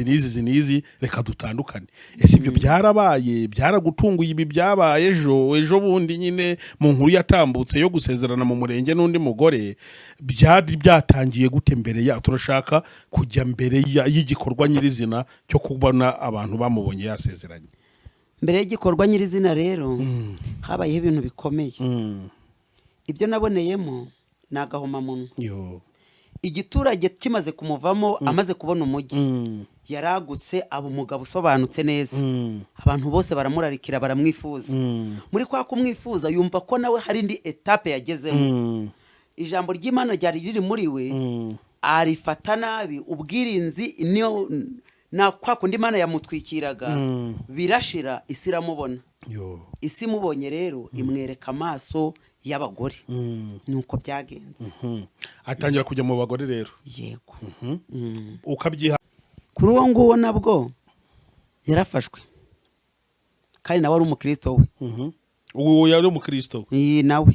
N'izi izi n'izi, reka dutandukane. Ese ibyo byarabaye? Byaragutunguye ibi byabaye ejo bundi nyine mu nkuru yatambutse yo gusezerana mu murenge n'undi mugore? Byari byatangiye gute mbere ya? Turashaka kujya mbere y'igikorwa nyirizina cyo kubona abantu bamubonye yasezeranye. Mbere y'igikorwa nyirizina rero habayeho ibintu bikomeye. Ibyo naboneyemo ni agahomamunwa. Yo. Igiturage kimaze kumuvamo, amaze kubona umujyi, yaragutse, aba umugabo usobanutse neza. Abantu bose baramurarikira, baramwifuza. Muri kwa kumwifuza, yumva ko nawe hari indi étape yagezemo. Ijambo ry'Imana ryari riri muri we, arifata nabi. Ubwirinzi niyo na kwa kundi Imana yamutwikiraga, birashira, isi iramubona. Yo. Isi imubonye rero, imwereka amaso y'abagore. Nuko byagenze. Atangira kujya mu bagore rero? Yego. Ukabyiha. Kuri uwo nguwo nabwo yarafashwe, kandi nawe ari umukristo we. Uwo yari umukristo we? Iyi nawe.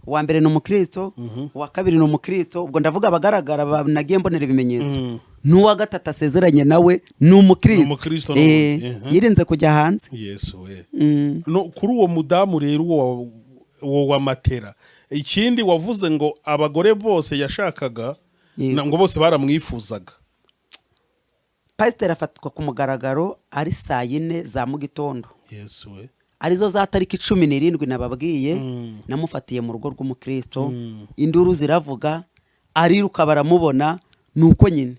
Uwa mbere ni umukristo, uwa kabiri ni umukristo, ubwo ndavuga abagaragara nagiye mbonera ibimenyetso. N'uwa gatatu asezeranye nawe ni umukristo. Ni umukristo n'ubundi. Yirinze kujya hanze. Yesu we! Mm. No, kuri uwo mudamu rero, uwo wa matera, ikindi wavuze ngo abagore bose yashakaga, ngo bose baramwifuzaga. Pasiteri afatwa ku mugaragaro ari saa 4 za mu gitondo, Yesu we! arizo za tariki 17 nababwiye. Namufatiye mu rugo rw'umukristo. Induru ziravuga, ariruka, baramubona. Ni uko nyine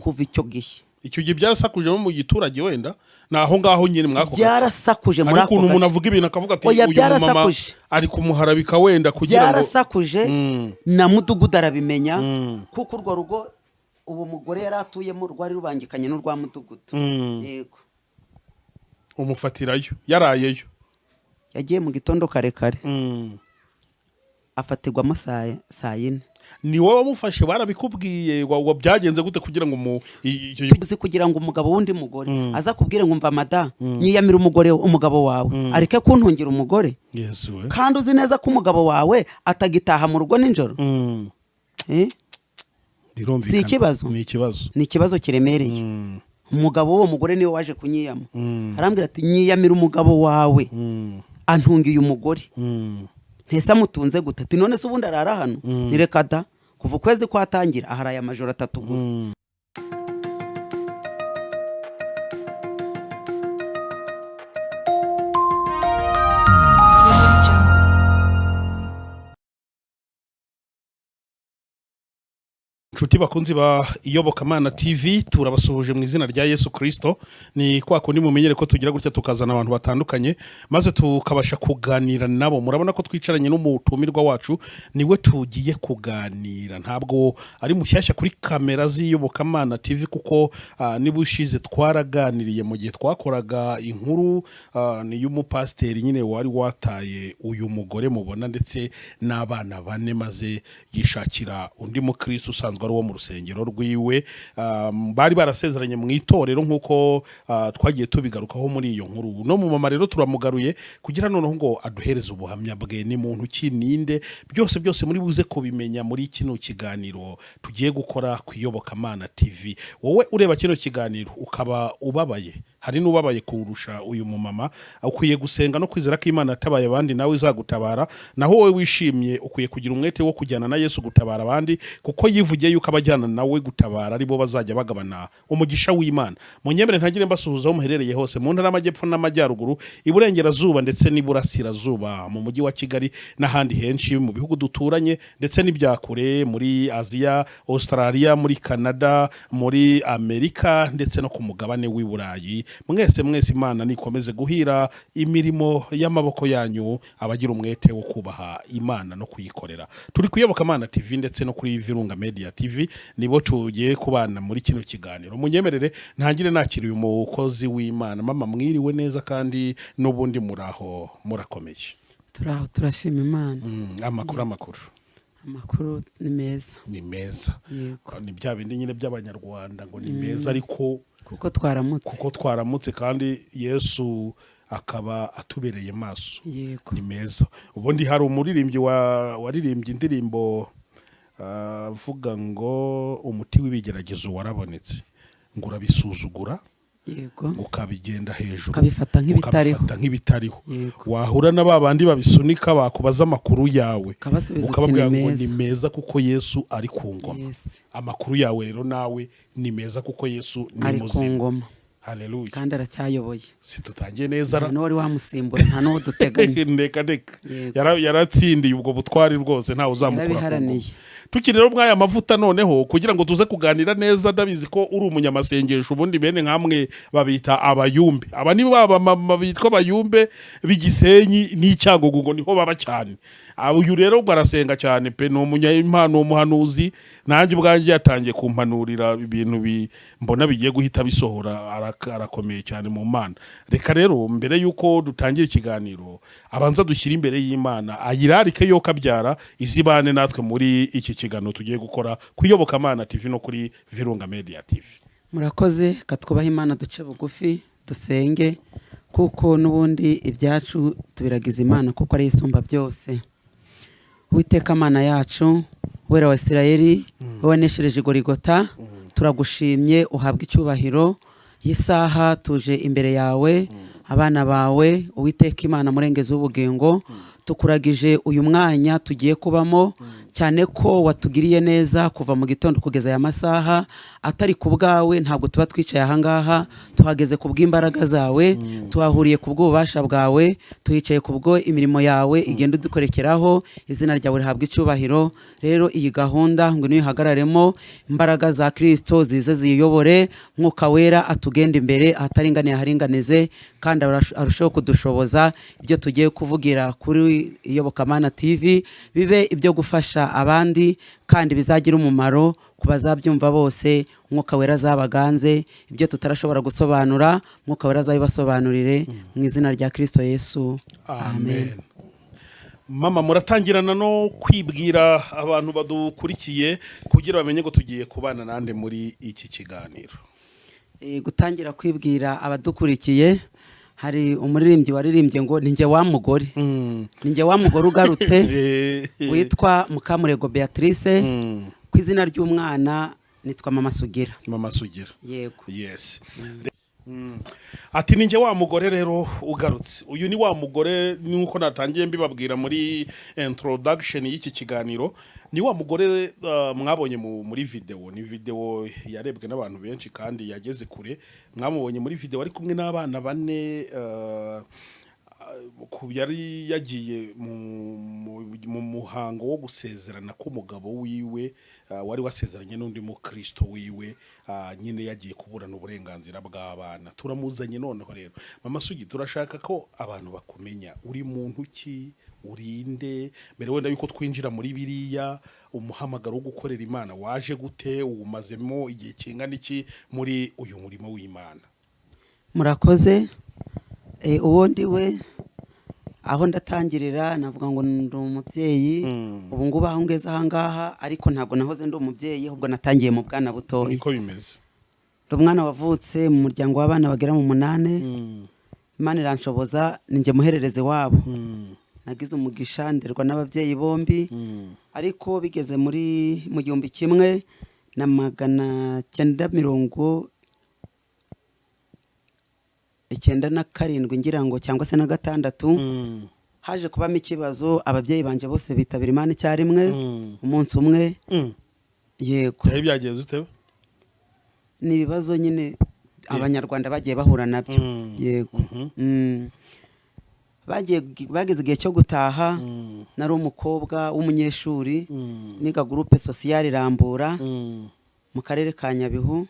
kuva icyo gihe. Icyo gihe byarasakuje no mu giturage, wenda ni aho ngaho nyine mwako gace. Byarasakuje muri Hari ako ukuntu umuntu gace. avuga ibintu akavuga ati: Oya, "Uyu mumama byarasakuje. ari kumuharabika," wenda kugira ngo Byarasakuje, na mudugudu arabimenya, kuko urwo rugo uwo mugore yari atuyemo rwari rubangikanye n'urwa mudugudu. Yego. Umufatirayo yarayeyo? Yagiye mu gitondo kare kare, afatirwamo saa 4. Ni wowe wamufashe? Barabikubwiye? Byagenze gute kugira ngo mu icyo Tuzi kugira ngo umugabo w'undi mugore aza kubwira ngo: "Mva mada, nyiyamire umugore, umugabo wawe areke kuntungira umugore," Yesu we! kandi uzi neza ko umugabo wawe atagitaha mu rugo nijoro. Eh? Birumvikana. Si ikibazo? Ni ikibazo. Ni ikibazo kiremereye. Umugabo w'uwo mugore niwe waje kunyiyama, arambwira ati: "Nyiyamira umugabo wawe, antungiye umugore." Ntese amutunze gute? Ati: "None se ubundi arara hano?" Nireka da, kuva ukwezi kwatangira aharaye amajoro 3 gusa. Jungle. Inshuti bakunzi ba Iyobokamana TV, turabasuhuje mu izina rya Yesu Kirisito. Ni kwa kundi mumenyere ko tugira gutya tukazana abantu batandukanye maze tukabasha kuganira nabo. Murabona ko twicaranye n'umutumirwa wacu, niwe tugiye kuganira. Ntabwo ari mushyashya kuri kamera z'Iyobokamana TV, kuko niba ushize twaraganiriye mu gihe twakoraga inkuru ni y'umupasiteri nyine wari wataye uyu mugore mubona ndetse n'abana bane, maze yishakira undi mukristo usanzwe ari uwo mu rusengero rwiwe. Bari barasezeranye mu itorero nk'uko twagiye tubigarukaho muri iyo nkuru. No mu mama rero turamugaruye kugira noneho ngo aduhereze ubuhamya bwe. Ni muntu ki? Ninde? Byose byose muri buze kubimenya muri kino kiganiro tugiye gukora ku Iyobokamana TV. Wowe ureba kino kiganiro ukaba ubabaye, hari n'ubabaye kurusha uyu mumama, ukwiye gusenga no kwizera ko Imana yatabaye abandi nawe izagutabara. Naho wowe wishimye, ukwiye kugira umwete wo kujyana na Yesu gutabara abandi, kuko yivugiye yuko abajyana nawe gutabara aribo bazajya bagabana umugisha w'Imana. Munyemere ntagire mbasuhuza aho muherereye hose, mu ntara y'Amajyepfo n'Amajyaruguru, Iburengerazuba ndetse n'Iburasirazuba, mu mujyi wa Kigali n'ahandi henshi mu bihugu duturanye ndetse n'ibya kure, muri Aziya, Australia, muri Canada, muri Amerika ndetse no ku mugabane w'i Burayi. Mwese mwese, Imana nikomeze guhira imirimo y'amaboko yanyu, abagira umwete wo kubaha Imana no kuyikorera. Turi kuyoboka Imana TV ndetse no kuri Virunga Media TV, nibo tugiye kubana muri kino kiganiro. Munyemerere ntangire nakira uyu mukozi w'Imana. Mama, mwiriwe neza kandi n'ubundi muraho, murakomeye? Turaho, turashima Imana. Amakuru, amakuru? Amakuru ni meza. Ni meza? Yego. Ni bya bindi nyine by'Abanyarwanda ngo ni meza, ariko Kuko twaramutse. Kuko twaramutse kandi Yesu akaba atubereye maso. Yego. Ni meza. Ubundi hari umuririmbyi waririmbye indirimbo avuga ngo umuti w'ibigeragezo warabonetse. Ngo urabisuzugura, Yego. ukabigenda hejuru, Ukabifata nk'ibitariho. ukabifata nk'ibitariho. Yego. Wahura na ba bandi babisunika, bakubaza amakuru yawe, Ukabasubiza uti ukababwira ni ngo meza. ni meza kuko Yesu ari ku ngoma. Amakuru yawe rero nawe ni meza kuko Yesu ni Ari ku muzima. ngoma. Haleluya. Kandi aracyayoboye. Si tutangiye neza Nta ra? n'uwari wamusimbura, nta n'uwo duteganya. Reka reka. Yego. Yaratsindiye ubwo butwari rwose, ntawe uzamukura ku ngoma. Yarabiharaniye. Tukiri rero mw'aya mavuta, noneho kugira ngo tuze kuganira neza, ndabizi ko uri umunyamasengesho. Ubundi bene nkamwe babita abayumbe. Aba ni ba mama bitwa abayumbe b'Igisenyi n'Icyangugu, ngo niho baba cyane. Uyu rero ngo arasenga cyane pe, ni umunyaimpano, umuhanuzi. Nanjye ubwanjye yatangiye kumpanurira ibintu mbona bigiye guhita bisohora. Arakomeye cyane mu Mana. Reka rero mbere y'uko dutangira ikiganiro, abanza dushyire imbere y'Imana, ayirarike yo kabyara izibane natwe muri iki kiganiro tugiye gukora ku Iyobokamana TV no kuri Virunga Media TV. Murakoze. Katwubahe Imana, duce bugufi dusenge, kuko n'ubundi ibyacu tubiragiza Imana, kuko ari isumba byose. Uwiteka Mana yacu, Wera wa Isirayeli, wowe waneshereje Gorigota, turagushimye, uhabwa icyubahiro. Isaha tuje imbere yawe, abana bawe. Uwiteka Imana murengezi w'ubugingo, tukuragije uyu mwanya tugiye kubamo, cyane ko watugiriye neza kuva mu gitondo kugeza aya masaha. Atari ku bwawe ntabwo tuba twicaye ahangaha. Tuhageze ku bw'imbaraga zawe, tuhahuriye ku bw'ububasha bwawe, tuhicaye ku bwo imirimo yawe igenda udukorekeraho. Izina ryawe rihabwa icyubahiro. Rero iyi gahunda ngo niyihagararemo, imbaraga za Kirisito zize ziyiyobore, Mwuka Wera atugenda imbere, ahataringaniye aharinganize, kandi arusheho kudushoboza. Ibyo tugiye kuvugira kuri Iyobokamana TV bibe ibyo gufasha abandi, kandi bizagira umumaro ku bazabyumva bose. Umwuka Wera azabaganze, ibyo tutarashobora gusobanura Mwuka Wera azabibasobanurire, mu izina rya Kirisito Yesu. Amen. Mama, muratangirana no kwibwira abantu badukurikiye kugira bamenye ngo tugiye kubana nande muri iki kiganiro. Gutangira kwibwira abadukurikiye, hari umuririmbyi waririmbye ngo ni njye wa mugore, ni njye wa mugore ugarutse, witwa Mukamurego Beatrice. Ku izina ry'umwana nitwa Mama Sugira. Mama Sugira. Yego. Yes. Ati ni njye wa mugore rero ugarutse. Uyu ni wa mugore, nk'uko natangiye mbibabwira muri introduction y'iki kiganiro, ni wa mugore mwabonye muri video. Ni video yarebwe n'abantu benshi kandi yageze kure. Mwamubonye muri video ari kumwe n'abana bane, yari yagiye mu muhango wo gusezerana k'umugabo wiwe, wari wasezeranye n'undi mukristo wiwe, nyine yagiye kuburana uburenganzira bw'abana. Turamuzanye noneho rero. Mama Sugi, turashaka ko abantu bakumenya. Uri muntu ki? Urinde? Mbere wenda yuko twinjira muri biriya, umuhamagaro wo gukorera Imana waje gute? Uwumazemo igihe kingana iki muri uyu murimo w'Imana? Murakoze. Uwo ndi we, aho ndatangirira navuga ngo ndi umubyeyi. Ubu ngubu aho ngeze ahangaha, ariko ntabwo nahoze ndi umubyeyi, ahubwo natangiye mu bwana butoya. Niko bimeze. Ndi umwana wavutse mu muryango w'abana bagera mu munani. Imana iranshoboza, ni njye muhererezi wabo. Nagize umugisha nderwa n'ababyeyi bombi. Ariko bigeze muri mu 1997, ngira ngo, cyangwa se na gatandatu, haje kubamo ikibazo, ababyeyi banje bose bitabira Imana icyarimwe, umunsi umwe. Yego. Byari byagenze ute? Ni ibibazo nyine Abanyarwanda bagiye bahura nabyo. Yego. Bagiye, bageze igihe cyo gutaha. Nari umukobwa w'umunyeshuri, niga Groupe Sociale Rambura mu karere ka Nyabihu.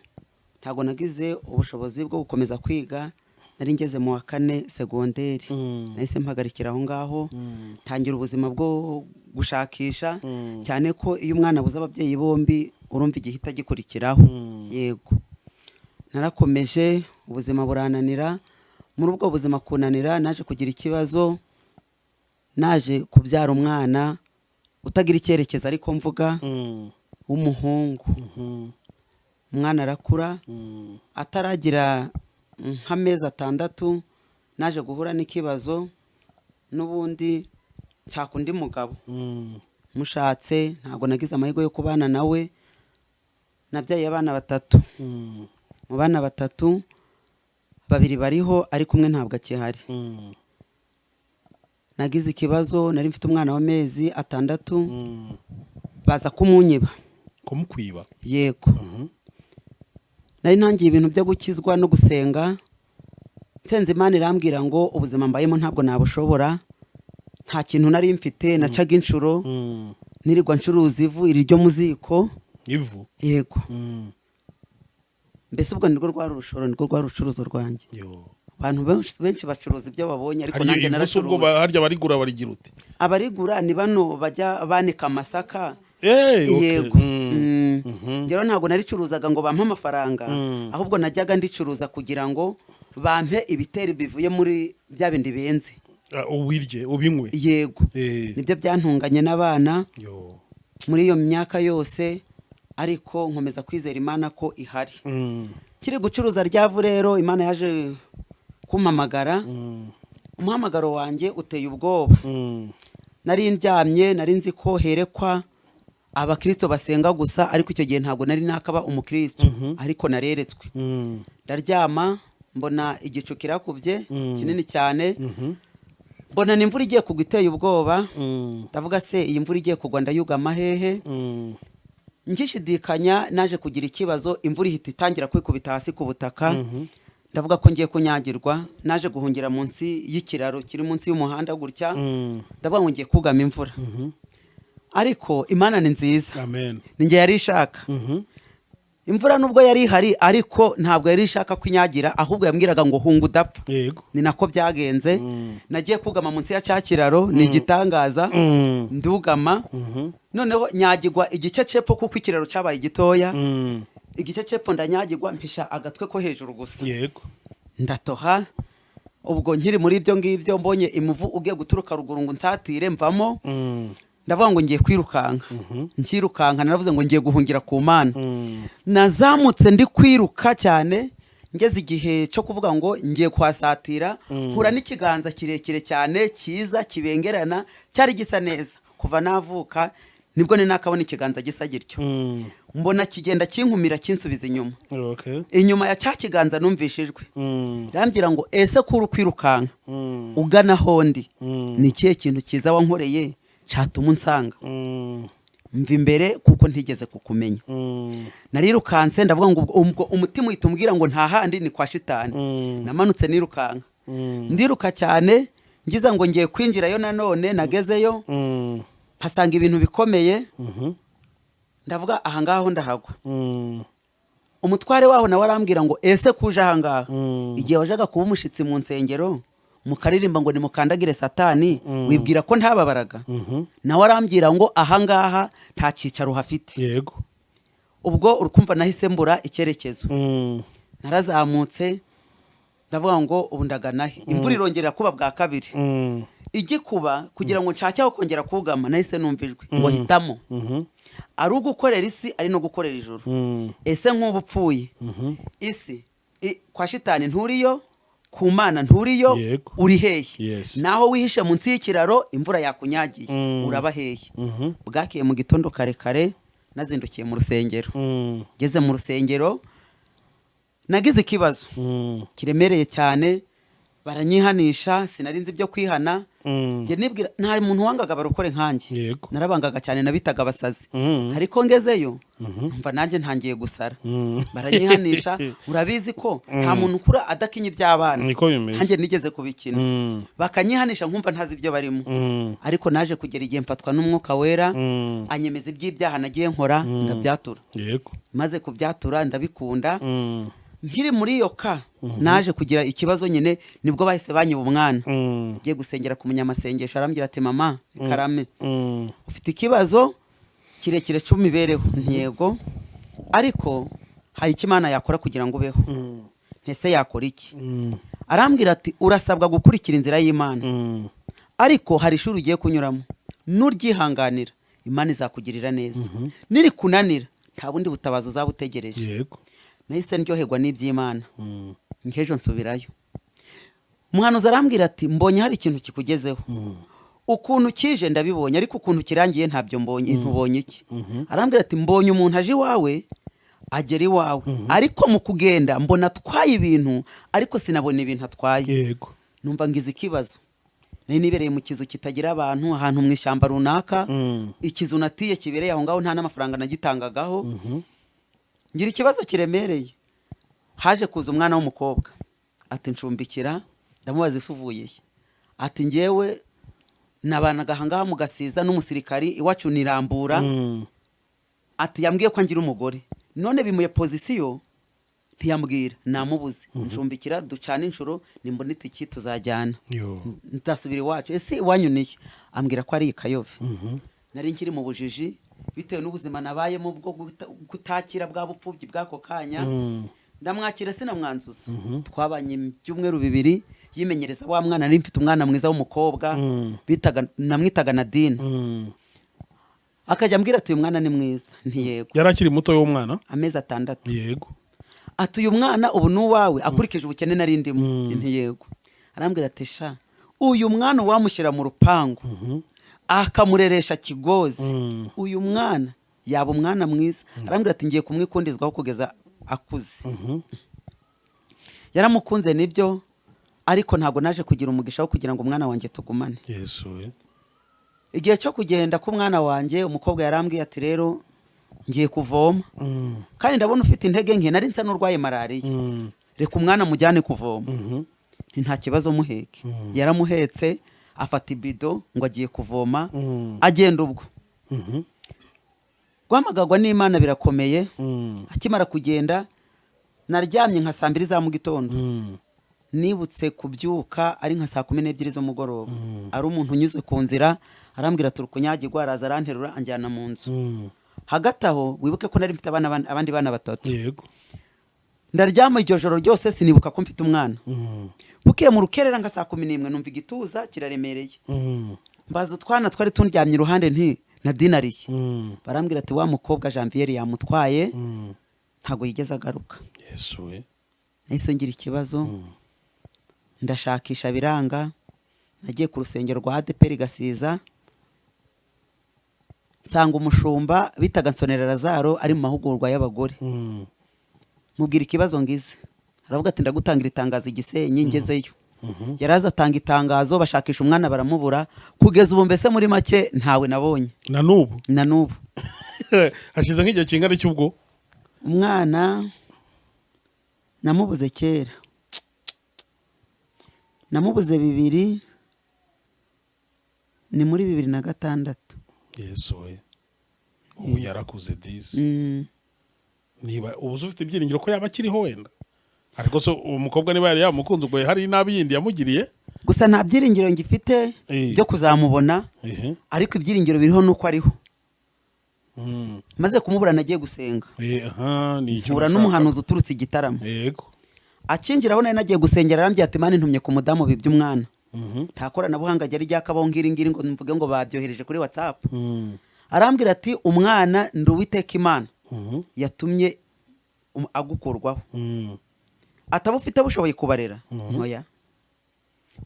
Ntabwo nagize ubushobozi bwo gukomeza kwiga, nari ngeze mu wa kane segonderi. Nahise mpagarikira aho ngaho, ntangira ubuzima bwo gushakisha, cyane ko iyo umwana abuze ababyeyi bombi, urumva igihita gikurikiraho. Yego, narakomeje, ubuzima burananira. Muri ubwo buzima kunanira, naje kugira ikibazo, naje kubyara umwana utagira icyerekezo, ariko mvuga w'umuhungu. Umwana arakura, ataragira nk'amezi 6 naje guhura n'ikibazo n'ubundi, nshaka undi mugabo. Mushatse ntabwo nagize amahirwe yo kubana nawe. Nabyaye abana batatu. Mu bana batatu, babiri bariho ariko umwe ntabwo akihari. Nagize ikibazo, nari mfite umwana w'amezi 6, baza kumunyiba. Kumukwiba? Yego. Nari ntangiye ibintu byo gukizwa no gusenga, nsenze Imana irambwira ngo ubuzima mbayemo ntabwo nabushobora. Nta kintu nari mfite, nacaga inshuro, nirirwa ncuruza ivu iri ryo mu ziko. Ivu? Yego. Mbese ubwo nirwo rwari urushoro, nirwo rwari urucuruzo rwanjye. Yo. Abantu benshi bacuruza ibyo babonye, ariko Harya nanjye ivu se ubwo naracuruje. Harya barigura barigira ute? Abarigura ni bano bajya banika amasaka. Okay. Yego. Rero ntabwo naricuruzaga ngo bampe amafaranga, ahubwo najyaga ndicuruza kugira ngo bampe ibiteri bivuye muri bya bindi benze. Ah, ubirye, ubinywe. Yego. Nibyo byantunganye n'abana Yo. muri iyo myaka yose, ariko nkomeza kwizera Imana ko ihari. Kiri gucuruza ryavu rero, Imana yaje kumpamagara. Umuhamagaro wanjye uteye ubwoba. Nari ndyamye, nari nzi ko herekwa abakristo basenga gusa, ariko icyo gihe ntabwo nari nakaba umukristo, ariko nareretswe. Ndaryama, mbona igicu kirakubye kinini cyane, mbona ni imvura igiye kugwa iteye ubwoba. Ndavuga se, iyi mvura igiye kugwa ndayugama hehe? Ngishidikanya, naje kugira ikibazo, imvura ihita itangira kwikubita hasi ku butaka. Ndavuga ko ngiye kunyagirwa. Naje guhungira munsi y'ikiraro kiri munsi y'umuhanda gutya. Ndavuga ngo ngiye kugama imvura, ariko Imana ni nziza. Amen. Ni njye yari ishaka. Imvura nubwo yari ihari, ariko ntabwo yari ishaka kwinyagira, ahubwo yambwiraga ngo hunga udapfa. Ni nako byagenze. Nagiye kugama munsi ya cya kiraro, ni igitangaza. Ndugama, noneho nyagirwa igice cepfo kuko ikiraro cyabaye gitoya. Igice cepfo ndanyagirwa, mpisha agatwe ko hejuru gusa. Ndatoha. Ubwo nkiri muri ibyo ngibyo, mbonye imuvu ugiye guturuka ruguru ngo nsatire, mvamo. Ndavuga ngo ngiye kwirukanka. Nkirukanka naravuze ngo ngiye guhungira ku Mana. Nazamutse ndi kwiruka cyane, ngeze igihe cyo kuvuga ngo ngiye kuhasatira, mpura n'ikiganza kirekire cyane, cyiza, kibengerana, cyari gisa neza. Kuva navuka nibwo ni nakabona ikiganza gisa gityo. Mbona kigenda kinkumira, kinsubiza inyuma. Inyuma ya cya kiganza numvise ijwi rambwira ngo: "Ese kuri kwirukanka ugana hondi, ni ikihe kintu cyiza wankoreye cyatuma unsanga? Mva imbere kuko ntigeze kukumenya." Narirukanse, ndavuga ngo ubwo umutima uhita umbwira ngo nta handi, ni kwa shitani. Namanutse nirukanka, ndiruka cyane, ngize ngo ngiye kwinjirayo nanone, nagezeyo mpasanga ibintu bikomeye. Ndavuga ahangaha ndahagwa. Umutware waho nawe arambwira ngo: "Ese kuje ahangaha, igihe wajaga kuba umushyitsi mu nsengero mukaririmba ngo nimukandagire satani, wibwira ko ntababaraga?" Nawe arambwira ngo ahangaha nta cyicaro hafite. Ubwo urukumva nahise mbura icyerekezo. Narazamutse, ndavuga ngo ubu ndagana he? Imvura irongera kuba bwa kabiri. Igikuba kugira ngo nshake aho kongera kugama, nahise numva ijwi ngo: "Hitamo, ari ugukorera isi, ari no gukorera ijuru. Ese nk'ubu upfuye, isi kwa shitani nturiyo, ku Mana nturiyo, uri hehe? Naho wihishe munsi y'ikiraro, imvura yakunyagiye, uraba hehe?" Bwakeye mu gitondo kare kare, nazindukiye mu rusengero. Ngeze mu rusengero nagize ikibazo kiremereye cyane, baranyihanisha. Sinari nzi ibyo kwihana. Njye nibwira nta muntu wangaga abarokore nkanjye. Narabangaga cyane, nabitaga abasazi. Ariko ngezeyo numva nanjye ntangiye gusara. Baranyihanisha. Urabizi ko nta muntu ukura adakinya iby'abana. Niko bimeze. Nanjye nigeze kubikina. Bakanyihanisha nkumva ntazi ibyo barimo. Ariko naje kugera igihe mfatwa n'Umwuka Wera, anyemeza iby'ibyaha nagiye nkora, ndabyatura. Maze kubyatura ndabikunda. Nkiri muri iyo ka, naje kugira ikibazo nyine, nibwo bahise banyiba umwana. Ngiye gusengera ku munyamasengesho, arambwira ati: "Mama karame, ufite ikibazo kirekire cy'imibereho." Ntiyego, ariko hari icyo Imana yakora kugira ngo ubeho. Ntese yakora iki? Arambwira ati: "Urasabwa gukurikira inzira y'Imana, ariko hari ishuri ugiye kunyuramo. Nuryihanganira Imana izakugirira neza, nirikunanira nta bundi butabazi uzaba utegereje." Nahise ndyoherwa n'iby'Imana. Nk'ejo nsubirayo, umuhanuzi arambwira ati: "Mbonye hari ikintu kikugezeho. Ukuntu kije ndabibonye, ariko ukuntu kirangiye ntabyo mbonye. Ntubonye iki?" Arambwira ati: "Mbonye umuntu aje iwawe." Agera iwawe, ariko mu kugenda mbona atwaye ibintu, ariko sinabona ibintu atwaye. Numva ngize ikibazo. Nari nibereye mu kizu kitagira abantu, ahantu mu ishyamba runaka, ikizu natiye kibereye aho ngaho, nta n'amafaranga nagitangagaho. Ngira ikibazo kiremereye. Haje kuza umwana w'umukobwa, ati: "Ncumbikira." Ndamubaza: "Ese uvuye he?" Ati: "Ngewe nabanaga aha ngaha mu Gasiza n'umusirikari, iwacu nirambura." Ati: "Yambwiye ko ngira umugore, none bimuye position ntiyambwira, namubuze. Ncumbikira ducana inshuro, nimbona itiki tuzajyana." Yo. Ndasubira iwacu. "Ese iwanyu nihe?" Ambwira ko ari i Kayove. Nari nkiri mu bujiji bitewe n'ubuzima nabayemo bwo kutakira bwa bupfubyi bw'ako kanya. Ndamwakira, sinamwanzuza. Twabanye ibyumweru 2 yimenyereza wa mwana. Nari mfite umwana mwiza w'umukobwa, bitaga, namwitaga Nadine. Akajya ambwira ati: "Uyu mwana ni mwiza." Ntiyego. Yari akiri muto y'umwana? Amezi 6. Ati: "Uyu mwana ubu ni uwawe akurikije ubukene nari ndimo." Ntiyego. Arambwira ati: "Sha, uyu mwana wamushyira mu rupangu akamureresha kigozi, uyu mwana yaba umwana mwiza." Arambwira ati: "Ngiye kumwikundizwaho kugeza akuze." Yaramukunze nibyo, ariko ntabwo naje kugira umugisha wo kugira ngo umwana wanjye tugumane. Yesu we. Igihe cyo kugenda k'umwana wanjye, umukobwa yarambwiye ati: "Rero ngiye kuvoma, kandi ndabona ufite intege nke." Nari nsa n'urwaye malariya. "Reka umwana mujyane kuvoma." Nti: "Nta kibazo, muheke." Yaramuhetse, afata ibido ngo agiye kuvoma. Agenda ubwo guhamagarwa n'Imana birakomeye. Akimara kugenda, naryamye nka saa 2 za mu gitondo. Nibutse kubyuka ari nka saa 12 z'umugoroba. Ari umuntu unyuze ku nzira, arambwira: "Turi kunyagirwa." Araza aranterura, anjyana mu nzu. Hagati aho wibuke ko nari mfite abandi bana batatu. Ndaryama iryo joro ryose, sinibuka ko mfite umwana. Bukeye mu rukerera nka saa 11, numva igituza kiraremereye. Mbaza utwana twari tundyamye iruhande nti: "Nadine ariye?" Barambwira ati: "Wa mukobwa Janviere yamutwaye, ntabwo yigeze agaruka." Yesu we. Nahise ngira ikibazo. Ndashakisha biranga. Nagiye ku rusengero rwa ADEPR Gasiza, nsanga umushumba bitaga Nsonera Lazaro ari mu mahugurwa y'abagore. Mubwira ikibazo ngize, aravuga ati: "Ndagutangira itangazo i Gisenyi." Ngezeyo, yaraza atanga itangazo, bashakisha umwana baramubura. Kugeza ubu mbese muri make ntawe nabonye. Na n'ubu? Na n'ubu. Hashize nk'igihe kingana cy'ubwo? Umwana namubuze kera, namubuze bibiri, ni muri 2006. Yesu we, ubu yarakuze disi. Niba ubu se ufite ibyiringiro ko yaba akiriho wenda? Ariko se uwo mukobwa niba yari yamukunze, ubwo hari inabi yindi yamugiriye? Gusa nta byiringiro ngifite byo kuzamubona, ariko ibyiringiro biriho nuko ariho. Maze kumubura, nagiye gusenga. Aha, ni icyo mpura nashaka. n'umuhanuzi uturutse i Gitarama. Akinjira aho nari nagiye gusengera, arambwira ati: "Mani ntumye ku mudamu bibye umwana." Nta koranabuhanga ryari ryakabaho ngiri ngiri ngo mvuge ngo babyohereje kuri WhatsApp. Arambwira ati: "Umwana ndi Uwiteka Imana yatumye agukurwaho." Ataba ufite bushoboye kubarera ntoya,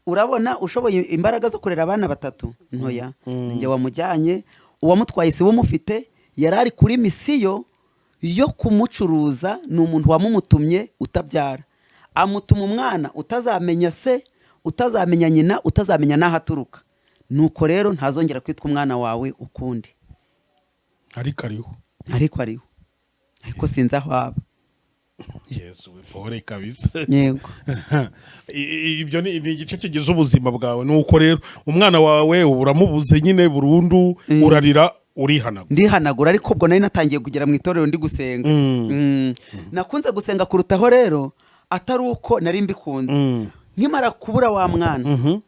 urabona ushoboye imbaraga zo kurera abana batatu ntoya. Njye wamujyanye, uwamutwaye si we umufite, yari ari kuri mission yo kumucuruza. Ni umuntu wamumutumye utabyara, amutuma umwana utazamenya se, utazamenya nyina, utazamenya n'aho aturuka. Nuko rero ntazongera kwitwa umwana wawe ukundi. Ariko ariho? Ariko ariho, ariko sinzi aho aba. Yesu we, pole kabisa. Yego. Ibyo ni igice kigize ubuzima bwawe. Nuko rero umwana wawe uba uramubuze nyine burundu, urarira, urihanagura. Ndihanagura, ariko ubwo nari natangiye kugera mu itorero ndi gusenga. Nakunze gusenga kurutaho rero, atari uko nari mbikunze. Nkimara kubura wa mwana,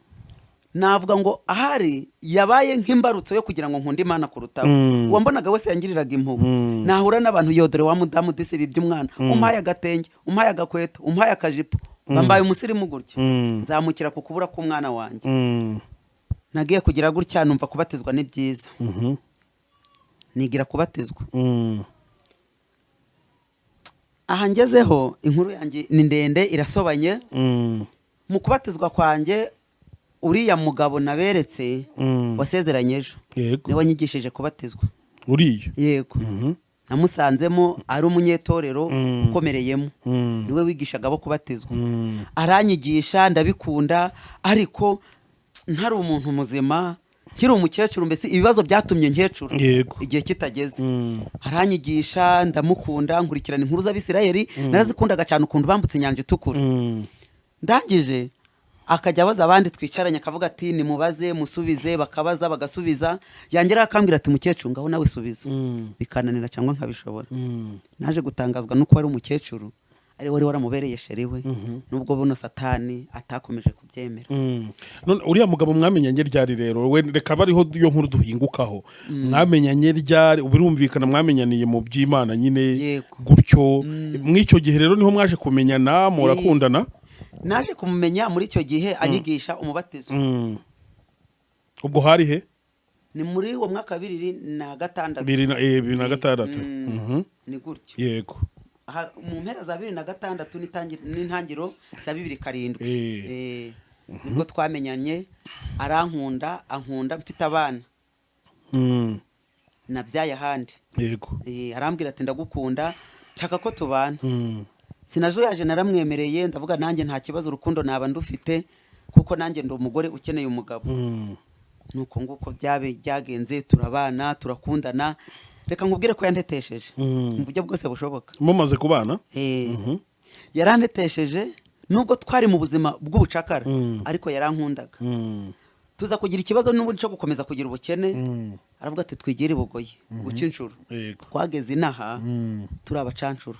navuga ngo ahari yabaye nk'imbarutso yo kugira ngo nkunde Imana kurutaho. Uwambonaga wese yangiriraga impuhwe. Nahura n'abantu: "Yodore wa mudamu disi bibye umwana, umpaye agatenge, umpaye agakweto, umpaye akajipo." Bambaye umusirimu gutyo. Nzamukira ku kubura k'umwana wanjye. Nagiye kugira gutya, numva kubatizwa ni byiza. Nigira kubatizwa. Aha ngezeho inkuru yanjye ni ndende, irasobanye. Mu kubatizwa kwanjye, uriya mugabo naberetse wasezeranye ejo, niwe wanyigishije kubatizwa. Uriya? Yego. Namusanzemo ari umunyetorero ukomereyemo, niwe wigishaga abo kubatizwa. Aranyigisha, ndabikunda, ariko ntari umuntu muzima, nkiri umukecuru, mbese ibibazo byatumye nkecuru igihe kitageze. Aranyigisha, ndamukunda, nkurikirana inkuru z'Abisirayeli, narazikundaga cyane, ukuntu bambutse Inyanja Itukura. Ndangije akajya abaza abandi twicaranye, akavuga ati: "Nimubaze musubize." Bakabaza, bagasubiza, yongera akambwira ati: "Mukecuru, ngaho nawe subiza." Bikananira cyangwa nkabishobora. Naje gutangazwa nuko wari umukecuru ari wari waramubereye chéri we, nubwo buno Satani atakomeje kubyemera. None uriya mugabo mwamenyanye ryari rero? We reka bariho iyo nkuru duhingukaho. Mwamenyanye ryari? Birumvikana mwamenyaniye mu by'Imana nyine. Yego. Gutyo mw'icyo gihe rero niho mwaje kumenyana, murakundana? Naje kumumenya muri icyo gihe anyigisha umubatizo. Ubwo hari he? Ni muri uwo mwaka wa 2006. 2006. Ni gutyo. Mu mpera za 2006 n'intangiriro za 2007. Nibwo twamenyanye, arankunda, ankunda mfite abana nabyaye ahandi. Arambwira ati: "Ndagukunda, nshaka ko tubana." Sinajuyaje, naramwemereye, ndavuga nanjye nta kibazo, urukundo naba ndufite kuko nanjye ndi umugore ukeneye umugabo. Nuko nguko byabe byagenze, turabana, turakundana. Reka nkubwire ko yantetesheje mu buryo bwose bushoboka. Mumaze kubana? Yarantetesheje nubwo twari mu buzima bw'ubucakara, ariko yarankundaga. Tuza kugira ikibazo n'ubundi cyo gukomeza kugira ubukene. Aravuga ati: "Twigire i Bugoyi guca inshuro." Twageze inaha turi abacanshuro.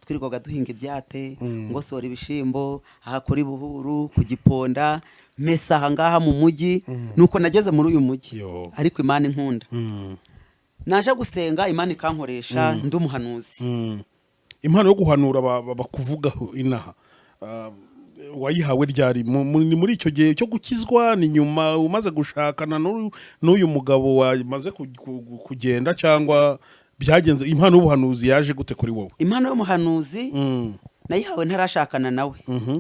Twirirwaga duhinga ibyate, ngosora ibishimbo aha kuri Buhuru ku Giponda, mesa aha ngaha mu mujyi. Nuko nageze muri uyu mujyi. Yo. Ariko Imana inkunda. Naje gusenga, Imana ikankoresha, ndi umuhanuzi. Impano yo guhanura bakuvugaho inaha, wayihawe ryari? Ni muri icyo gihe cyo gukizwa, ni nyuma umaze gushakana n'uyu mugabo wamaze kugenda, cyangwa byagenze? Impano y'ubuhanuzi yaje gute kuri wowe? Impano y'umuhanuzi nayihawe ntarashakana nawe.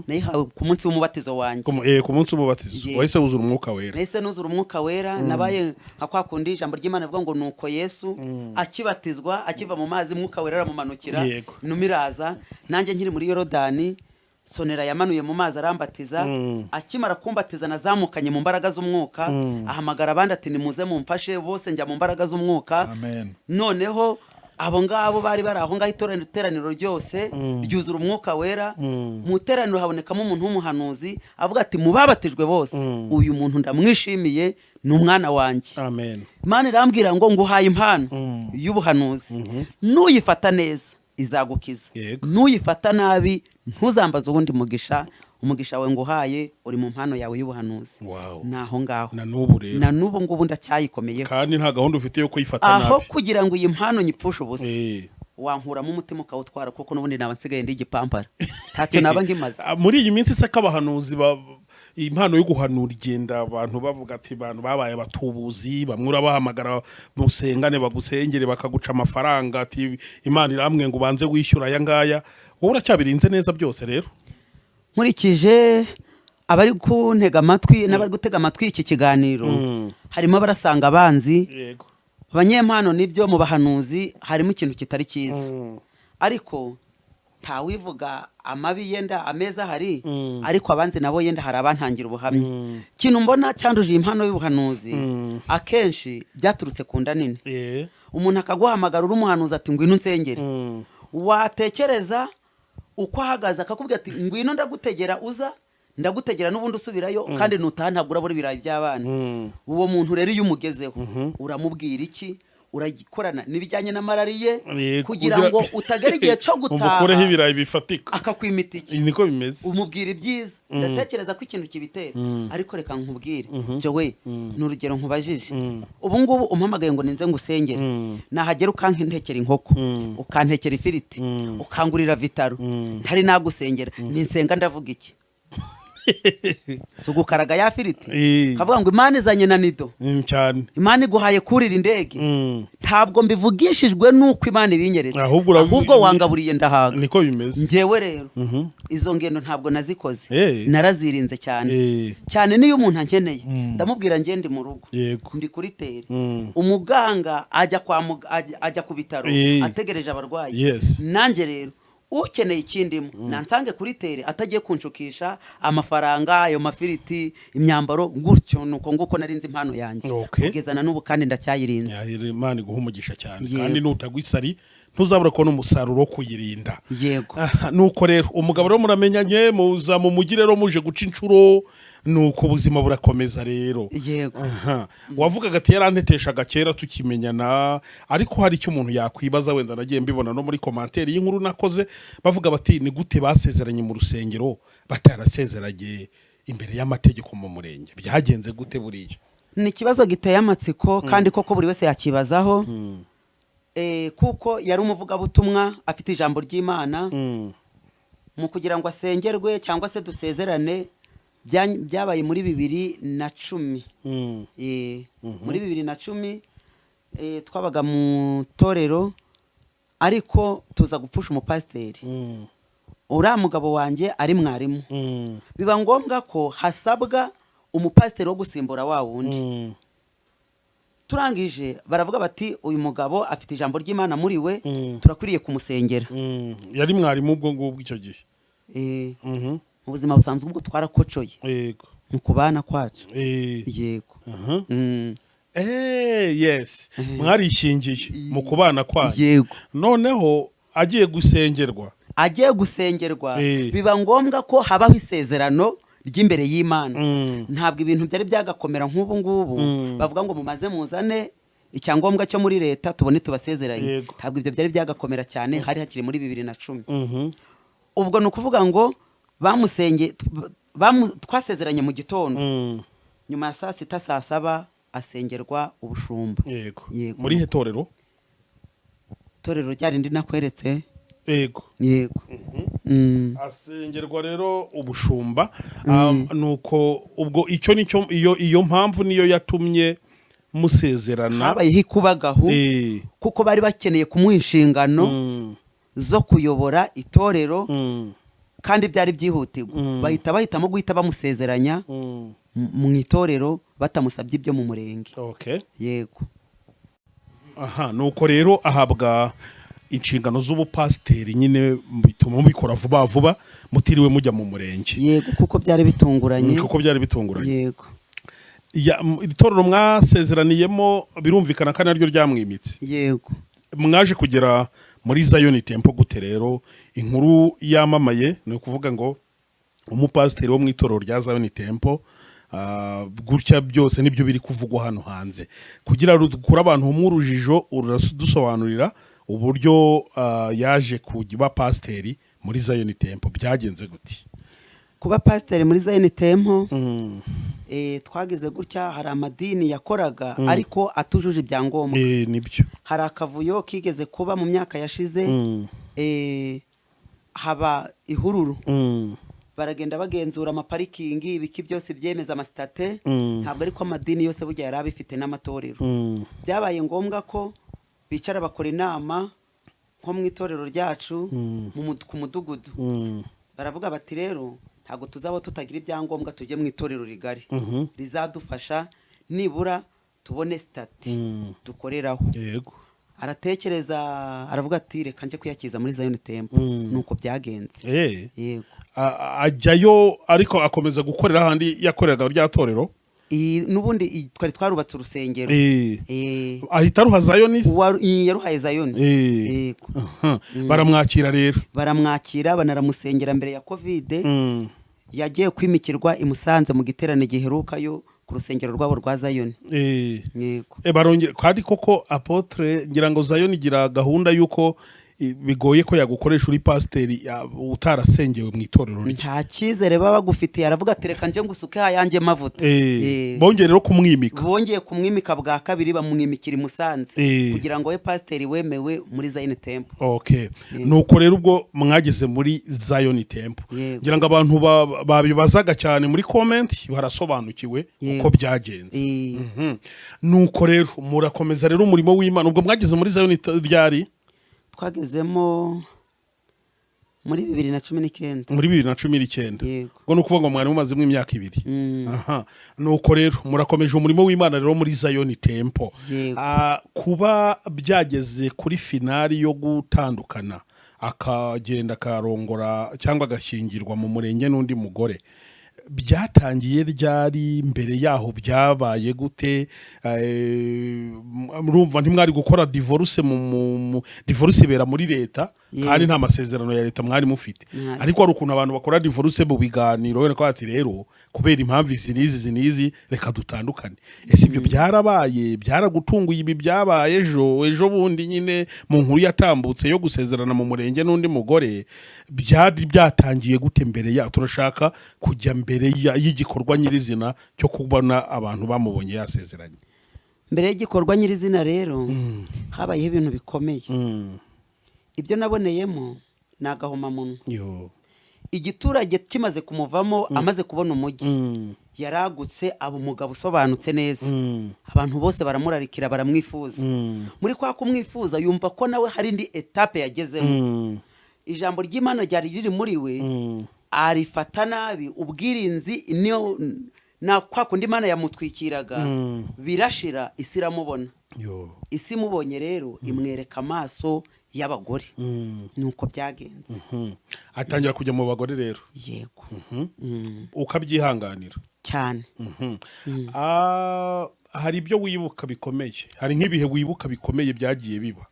Nayihawe ku munsi w'umubatizo wanjye. Ku munsi w'umubatizo? Yego. Wahise wuzura Umwuka Wera? Nahise nuzura Umwuka Wera. Nabaye nka kwa kundi ijambo ry'Imana rivuga ngo: "Nuko Yesu akibatizwa, akiva mu mazi, Mwuka Wera aramumanukira." Inuma iraza. Nanjye nkiri muri Yorodani, Sonera yamanuye mu mazi arambatiza. Akimara kumbatiza, nazamukanye mu mbaraga z'umwuka. Ahamagara abandi ati: "Nimuze mumfashe." Bose njya mu mbaraga z'umwuka. Amen. Noneho abo ngabo bari bari aho ngaho, iteraniro ryose ryuzura Umwuka Wera. Mu iteraniro habonekamo umuntu w'umuhanuzi, avuga ati: "Mu babatijwe bose, uyu muntu ndamwishimiye, ni umwana wanjye." Amen. Imana irambwira ngo: "Nguhaye impano y'ubuhanuzi, nuyifata neza izagukiza, nuyifata nabi ntuzambaze uwundi mugisha. Umugisha wawe nguhaye uri mu mpano yawe y'ubuhanuzi." Ni aho ngaho. Na n'ubu rero? Na n'ubu ngubu ndacyayikomeyeho. Kandi nta gahunda ufite yo kuyifata Aho nabi? kugira ngo iyi mpano nyipfushe ubusa, wankuramo umutima ukawutwara, kuko n'ubundi naba nsigaye ndi igipampara, ntacyo naba nkimaze. Ah, muri iyi minsi se ko abahanuzi impano yo guhanura igenda, abantu bavuga ati abantu babaye abatubuzi, bamwe urabahamagara musengane bagusengere, bakaguca amafaranga, ati: "Imana iramwe ngo ubanze wishyura aya ngaya." Wowe uracyabirinze neza byose rero? Nkurikije abari kuntega amatwi n'abari gutega amatwi iki kiganiro, harimo abarasanga abanzi abanyempano. Nibyo, mu bahanuzi harimo ikintu kitari cyiza, ariko ntawivuga amabi, yenda ameza ahari. Ariko abanzi nabo yenda hari abantangira ubuhamya. Ikintu mbona cyanduje iyi mpano y'ubuhanuzi, akenshi byaturutse ku nda nini. Umuntu akaguhamagara uri umuhanuzi ati: "Ngwino unsengere." Watekereza uko ahagaze, akakubwira ati: "Ngwino ndagutegera uza, ndagutegera n'ubundi usubirayo, kandi nutaha ntabwo urabura ibirayi by'abana." Uwo muntu rero iyo umugezeho, uramubwira iki? Uragikorana n'ibijyanye n'amarari ye kugira ngo utagera igihe cyo gutaha umukureho ibirayi bifatika. Akakwima itike. Niko bimeze. Umubwira ibyiza. Ndatekereza ko ikintu kibitera. Ariko reka nkubwire, Jowe, ni urugero nkubajije. Ubu ngubu umpamagaye ngo ninze ngusengere, nahagera ukantekera inkoko, ukantekera ifiriti, ukangurira Vital'O, ntari nagusengera, ninsenga ndavuga iki? Si ugukaraga ya firiti, kavuga ngo Imana izanye na nido, Cyane. Imana iguhaye kurira indege. Ntabwo mbivugishijwe n'uko Imana ibinyeretse, ahubwo wangaburiye ndahaga. Niko bimeze. Njyewe rero izo ngendo ntabwo nazikoze, narazirinze cyane cyane. Niyo umuntu ankeneye, ndamubwira njye ndi mu rugo, ndi kuri terrain. Umuganga ajya kwa ajya ku bitaro ategereje abarwayi. Nanjye rero ukeneye ikindimo nansange kuri terrain, atagiye kunshukisha amafaranga, ayo mafiriti, imyambaro gutyo. Nuko nguko narinze impano yanjye kugeza na n'ubu, kandi ndacyayirinze. Imana iguha umugisha cyane. Yego. Kandi nutagwa isari ntuzabura kubona umusaruro wo kuyirinda. Yego. Aha, nuko rero umugabo rero muramenyanye, muza mu mujyi rero muje guca inshuro, nuko ubuzima burakomeza rero. Yego. Aha. Wavugaga ati yaranteteshaga kera tukimenyana, ariko hari icyo umuntu yakwibaza, wenda nagiye mbibona no muri commentaire y'inkuru nakoze, bavuga bati ni gute basezeranye mu rusengero batarasezeranye imbere y'amategeko mu murenge? Byagenze gute buriya? Ni ikibazo giteye amatsiko, kandi koko buri wese yakibazaho. Kuko yari umuvugabutumwa afite ijambo ry'Imana, mu kugira ngo asengerwe cyangwa se dusezerane, byabaye muri 2010. Muri 2010, twabaga mu torero, ariko tuza gupfusha umupasiteri. Uriya mugabo wanjye ari mwarimu, biba ngombwa ko hasabwa umupasiteri wo gusimbura wa wundi. Turangije baravuga bati uyu mugabo afite ijambo ry'Imana muri we, turakwiriye kumusengera. Yari mwarimu ubwo ngubwo icyo gihe? Mu buzima busanzwe ubwo twarakocoye mu kubana kwacu. Yego. Yes, mwarishingiye mu kubana kwanyu? Yego. Noneho agiye gusengerwa? Agiye gusengerwa, biba ngombwa ko habaho isezerano ry'imbere y'Imana. Ntabwo ibintu byari byagakomera nk'ubu ngubu, bavuga ngo mumaze muzane icyangombwa cyo muri leta tubone tubasezeranye. Ntabwo ibyo byari byagakomera cyane, hari hakiri muri 2010. Ubwo ni ukuvuga ngo bamusenge twasezeranye mu gitondo, nyuma ya saa sita, saa saba asengerwa ubushumba. Yego. Muri he torero? Itorero rya rindi nakweretse. Yego. Asengerwa rero ubushumba. Nuko ubwo icyo nicyo, iyo mpamvu niyo yatumye musezerana? Habayeho ikubagahu, kuko bari bakeneye kumuha inshingano zo kuyobora itorero, kandi byari byihutirwa. Bahita bahitamo guhita bamusezeranya mu itorero, batamusabye ibyo mu murenge. Yego. Aha, nuko rero ahabwa inshingano z'ubupasiteri nyine, bituma mubikora vuba vuba mutiriwe mujya mu murenge. Yego, kuko byari bitunguranye. Kuko byari bitunguranye. Yego. Itorero mwasezeraniyemo birumvikana ko naryo ryamwimitse? Yego. Mwaje kugera muri Zion Temple gute rero? Inkuru yamamaye ni ukuvuga ngo umupasiteri wo mu itorero rya Zion Temple, gutya byose nibyo biri kuvugwa hano hanze. Kugira ngo dukure abantu mu urujijo, uradusobanurira uburyo yaje kuba pasiteri muri Zion Temple, byagenze gute? Kuba pasiteri muri Zion Temple, twagize gutya, hari amadini yakoraga ariko atujuje ibyangombwa. Nibyo. Hari akavuyo kigeze kuba mu myaka yashize, haba ihururu, baragenda bagenzura amaparikingi, ibiki byose byemeza amasitati. Ntabwo ariko amadini yose burya yari abifite n'amatorero. Byabaye ngombwa ko bicara bakora inama nko mu itorero ryacu, ku mudugudu, baravuga bati rero ntabwo tuzaba tutagira ibyangombwa, tujye mu itorero rigari rizadufasha nibura tubone sitati dukoreraho. Aratekereza, aravuga ati reka njye kwiyakiza muri Zion Temple. Nuko byagenze. Yego. Ajyayo, ariko akomeza gukorera ahandi yakoreraga rya torero? N'ubundi twari twarubatse urusengero. Ahita aruha Zion? Yaruhaye Zion. Yego. Aha. Baramwakira rero? Baramwakira, banaramusengera mbere ya COVID. Yagiye kwimikirwa i Musanze mu giterane giherukayo ku rusengero rwabo rwa Zion. Yego. Barongera kandi koko, apôtre, ngira ngo Zion igira gahunda y'uko bigoye ko yagukoresha uri pasiteri utarasengewe mu itorero rye. Nta cyizere baba bagufitiye. Aravuga ati: "Reka nje ngusuke ayanjye mavuta." Bongeye rero kumwimika. Bongeye kumwimika bwa kabiri, bamwimikira i Musanze kugira ngo we pasiteri wemewe muri Zion Temple. Okay, nuko rero ubwo mwageze muri Zion Temple. Yego. Ngira ngo abantu babibazaga cyane muri comment barasobanukiwe uko byagenze. Nuko rero murakomeza rero umurimo w'Imana. Ubwo mwageze muri Zion ryari? Twagezemo muri 2019. Muri 2019? Yego. Ubwo ni ukuvuga ngo mwari mumazemo imyaka 2. Mm. Aha, nuko rero murakomeje umurimo w'Imana rero muri Zion Temple. Yego. Kuba byageze kuri finale yo gutandukana, akagenda akarongora cyangwa agashyingirwa mu murenge n'undi mugore, byatangiye ryari? Mbere yaho byabaye gute? Murumva ntimwari gukora divorce divorce ibera muri leta, kandi nta masezerano ya leta mwari mufite. Ariko hari ukuntu abantu bakora divorce mu biganiro, wenda ko ati: "Rero kubera impamvu izi n'izi izi n'izi, reka dutandukane." Ese ibyo byarabaye? Byaragutunguye, ibi byabaye ejo ejo bundi nyine mu nkuru yatambutse yo gusezerana mu murenge n'undi mugore, byari byatangiye gute mbere ya? Turashaka kujya mbere y'igikorwa nyirizina cyo kubona abantu bamubonye yasezeranye. Mbere y'igikorwa nyirizina rero habayeho ibintu bikomeye. Ibyo naboneyemo ni agahomamunwa. Yo. Igiturage kimaze kumuvamo, amaze kubona umujyi, yaragutse, aba umugabo usobanutse neza. Abantu bose baramurarikira, baramwifuza. Muri kwa kumwifuza yumva ko nawe hari indi étape yagezemo. Ijambo ry'Imana ryari riri muri we arifata nabi. Ubwirinzi niyo na kwa kundi Imana yamutwikiraga birashira, isi iramubona. Yo. Isi imubonye rero imwereka amaso y'abagore. Nuko byagenze. Atangira kujya mu bagore rero? Yego. Ukabyihanganira? Cyane. Hari ibyo wibuka bikomeye? Hari nk'ibihe wibuka bikomeye byagiye biba?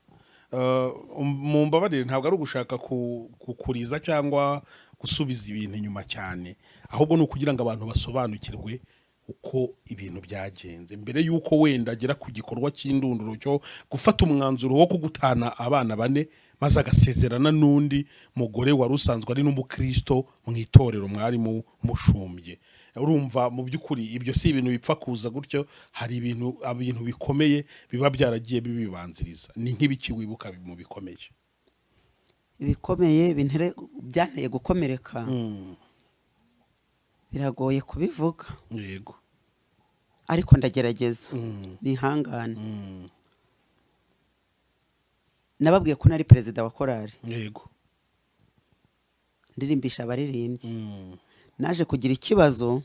Mumbabarire, ntabwo ari ugushaka kukuriza cyangwa gusubiza ibintu inyuma cyane, ahubwo ni ukugira ngo abantu basobanukirwe uko ibintu byagenze mbere y'uko wenda agera ku gikorwa cy'indunduro cyo gufata umwanzuro wo kugutana abana bane, maze agasezerana n'undi mugore wari usanzwe ari n'umukristo mu itorero mwari mushumbye. Urumva mu by'ukuri ibyo si ibintu bipfa kuza gutyo. Hari ibintu bikomeye biba byaragiye bibibanziriza. Ni nk'ibiki wibuka mu bikomeye? Ibikomeye byanteye gukomereka, biragoye kubivuga, ariko ndagerageza nihangane. Nababwiye ko nari perezida wa korali, ndirimbisha abaririmbyi. Naje kugira ikibazo,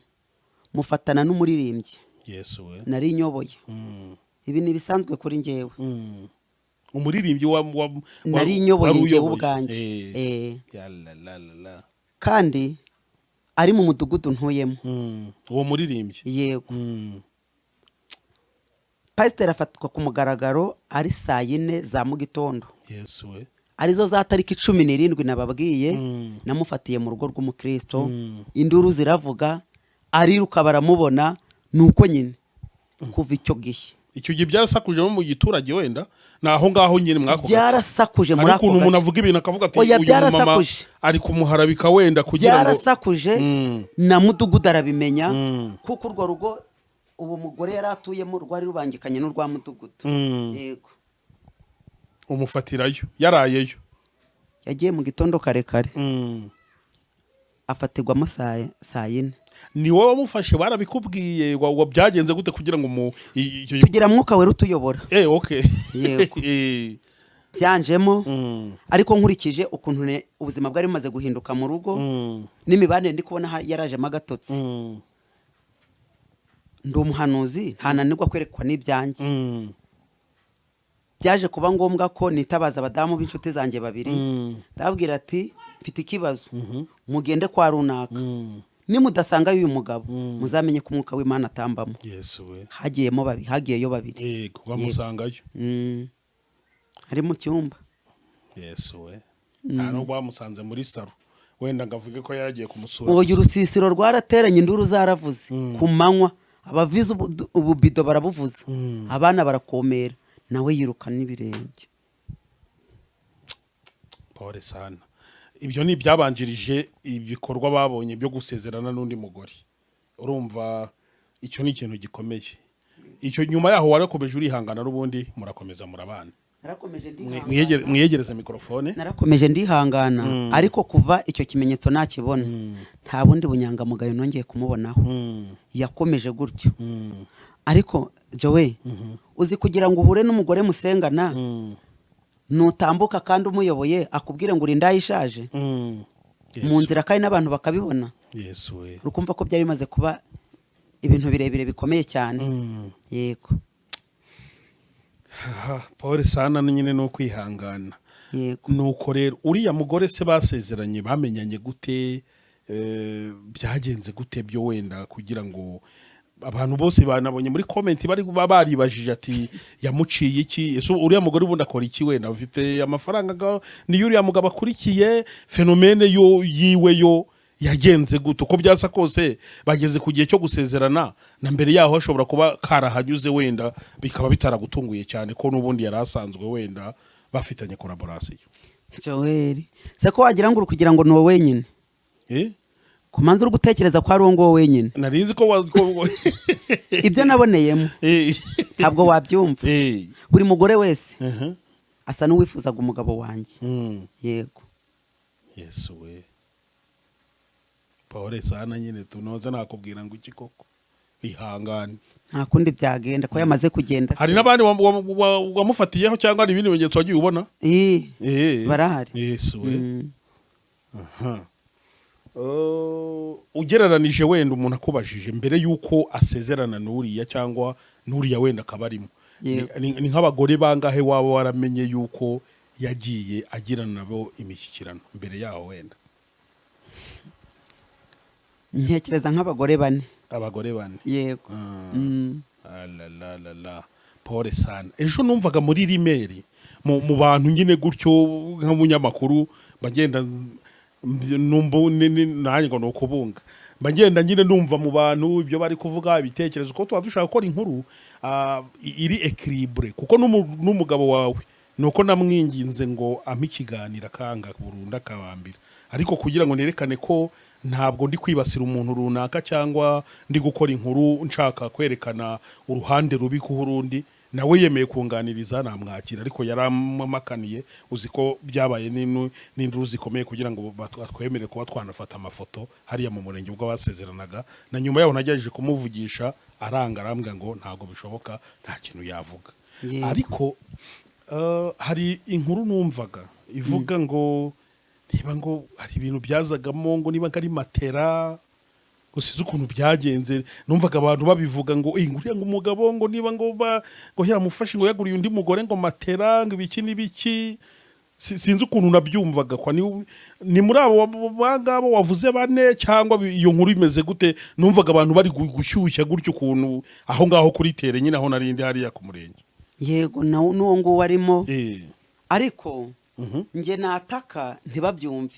mufatana n'umuririmbyi Yesu we! nari nyoboye. Ibi ni ibisanzwe kuri njyewe. Umuririmbyi Nari nyoboye wari njyewe uyoboye. ubwanjye. Ya la la la la. Kandi ari mu mudugudu ntuyemo. Uwo muririmbyi? Yego. Pasiteri afatwa ku mugaragaro ari saa 4 za mu gitondo, Yesu we! arizo za tariki 17 nababwiye. Namufatiye mu rugo rw'umukristo. Induru ziravuga, ariruka, baramubona. Ni uko nyine kuva icyo gihe. Icyo gihe byarasakuje no mu giturage, wenda ni aho ngaho nyine mwako gace? Byarasakuje muri Hari ako ukuntu umuntu gace. avuga ibintu akavuga ati: Oya, "Uyu mumama byarasakuje. ari kumuharabika," wenda kugira ngo Byarasakuje. Na mudugudu arabimenya, kuko urwo rugo ubu mugore yari atuyemo rwari rubangikanye n'urwa mudugudu. Yego. Umufatirayo yarayeyo? Yagiye mu gitondo kare kare, afatirwamo saa 4. Ni wowe wamufashe? Barabikubwiye? Byagenze gute kugira ngo mu icyo Tugira Mwuka Wera utuyobora. Okay. Yego. Byanjemo, ariko nkurikije ukuntu ubuzima bwari bumaze guhinduka mu rugo n'imibanire, ndi kubona yarajemo agatotsi. Ndi umuhanuzi, ntananirwa kwerekwa n'ibyanjye. Byaje kuba ngombwa ko nitabaza abadamu b'inshuti zanjye babiri. Ndababwira ati: "Mfite ikibazo, mugende kwa runaka, nimudasangayo uyu mugabo muzamenye ko umwuka w'Imana atambamo." Yesu we! Hagiyemo babiri, hagiyeyo babiri. Yego, bamusangayo? Ari mu cyumba. Yesu we! Nta nubwo bamusanze muri saro wenda ngo avuge ko yaragiye kumusura? Ubu urusisiro rwarateranye, induru zaravuze ku manywa, abavize ububido barabuvuza, abana barakomera, nawe yiruka n'ibirenge. Pole sana. Ibyo ni ibyabanjirije ibikorwa babonye byo gusezerana n'undi mugore. Urumva icyo ni ikintu gikomeye. Icyo nyuma yaho warakomeje urihangana, n'ubundi murakomeza murabana? Narakomeje ndihangana. Mwiyegereze mikorofone. Narakomeje ndihangana, ariko kuva icyo kimenyetso nakibona, nta bundi bunyangamugayo nongeye kumubonaho. Yakomeje gutyo. Ariko Jowe, uzi kugira ngo uhure n'umugore musengana, nutambuka kandi umuyoboye akubwire ngo uri indaya ishaje mu nzira, kandi n'abantu bakabibona? Yesu we! Urukumva ko byari bimaze kuba ibintu birebire bikomeye cyane. Yego. Aha, pole sana nyine, ni ukwihangana. Yego. Nuko rero uriya mugore se basezeranye bamenyanye gute? Byagenze gute byo wenda, kugira ngo abantu bose banabonye muri comment bari baribajije ati: "Yamuciye iki?" Ese uriya mugore ubundi akora iki? Wenda afite amafaranga niyo uriya mugabo akurikiye? Phénomène yo yiwe yo yagenze gute? Uko byasa kose bageze ku gihe cyo gusezerana, na mbere yaho hashobora kuba karahanyuze, wenda bikaba bitaragutunguye cyane ko n'ubundi yari asanzwe wenda bafitanye collaboration. Joel, se ko wagira ngo uri kugira ngo ni wowe wenyine? Eh? Ku manza uri gutekereza ko ari uwo nguwo wenyine. Nari nzi ko Ibyo naboneyemo ntabwo wabyumva. Buri mugore wese asa n'uwifuzaga umugabo wanjye. Yego. Yesu we, pole sana nyine, tunoza nakubwira ngo iki koko, ihangane. Nta kundi byagenda ko yamaze kugenda se. Hari n'abandi wamufatiyeho cyangwa hari ibindi bimenyetso wagiye ubona? Ii, barahari. Yesu we! Aha. Ugereranije wenda umuntu akubajije mbere y'uko asezerana n'uriya cyangwa n'uriya wenda akaba arimo, ni nk'abagore bangahe waba waramenye y'uko yagiye agirana nabo imishyikirano mbere yaho wenda? Ntekereza nk'abagore bane. Abagore bane? Yego. Ah. Alalalala, pole sana. Ejo numvaga muri rimeri mu bantu nyine gutyo, nk'umunyamakuru bagenda numva nanjye ngo ni ukubunga, mba ngenda nyine numva mu bantu ibyo bari kuvuga, ibitekerezo, ko tuba dushaka gukora inkuru iri équilibrée, kuko n'umugabo wawe ni uko namwinginze ngo ampe ikiganiro akanga burundu akabambira, ariko kugira ngo nerekane ko ntabwo ndi kwibasira umuntu runaka cyangwa ndi gukora inkuru nshaka kwerekana uruhande rubi ku urundi, nawe yemeye kunganiriza namwakira, ariko yaramakaniye. Uzi ko byabaye n'induru zikomeye kugira ngo batwemere kuba twanafata amafoto hariya mu murenge ubwo basezeranaga. Na nyuma yaho nagerageje kumuvugisha aranga, arambwira ngo ntabwo bishoboka, nta kintu yavuga. Ariko hari inkuru numvaga ivuga ngo niba ngo hari ibintu byazagamo, ngo niba ari matera, gusiza ukuntu byagenze. Numvaga abantu babivuga ngo: "Eh, nguriya ngo umugabo ngo niba ngo ba ngo yaramufashe ngo yaguriye undi mugore ngo matera, ngo ibiki n'ibiki." Sinzi ukuntu nabyumvaga kwa ni muri abo bangabo wavuze bane, cyangwa iyo nkuru imeze gute? Numvaga abantu bari gushyushya gutyo ukuntu aho ngaho kuri terrain nyine, aho narindi hariya ku murenge. Yego, nawe n'uwo nguwo arimo. Ariko njye nataka ntibabyumve,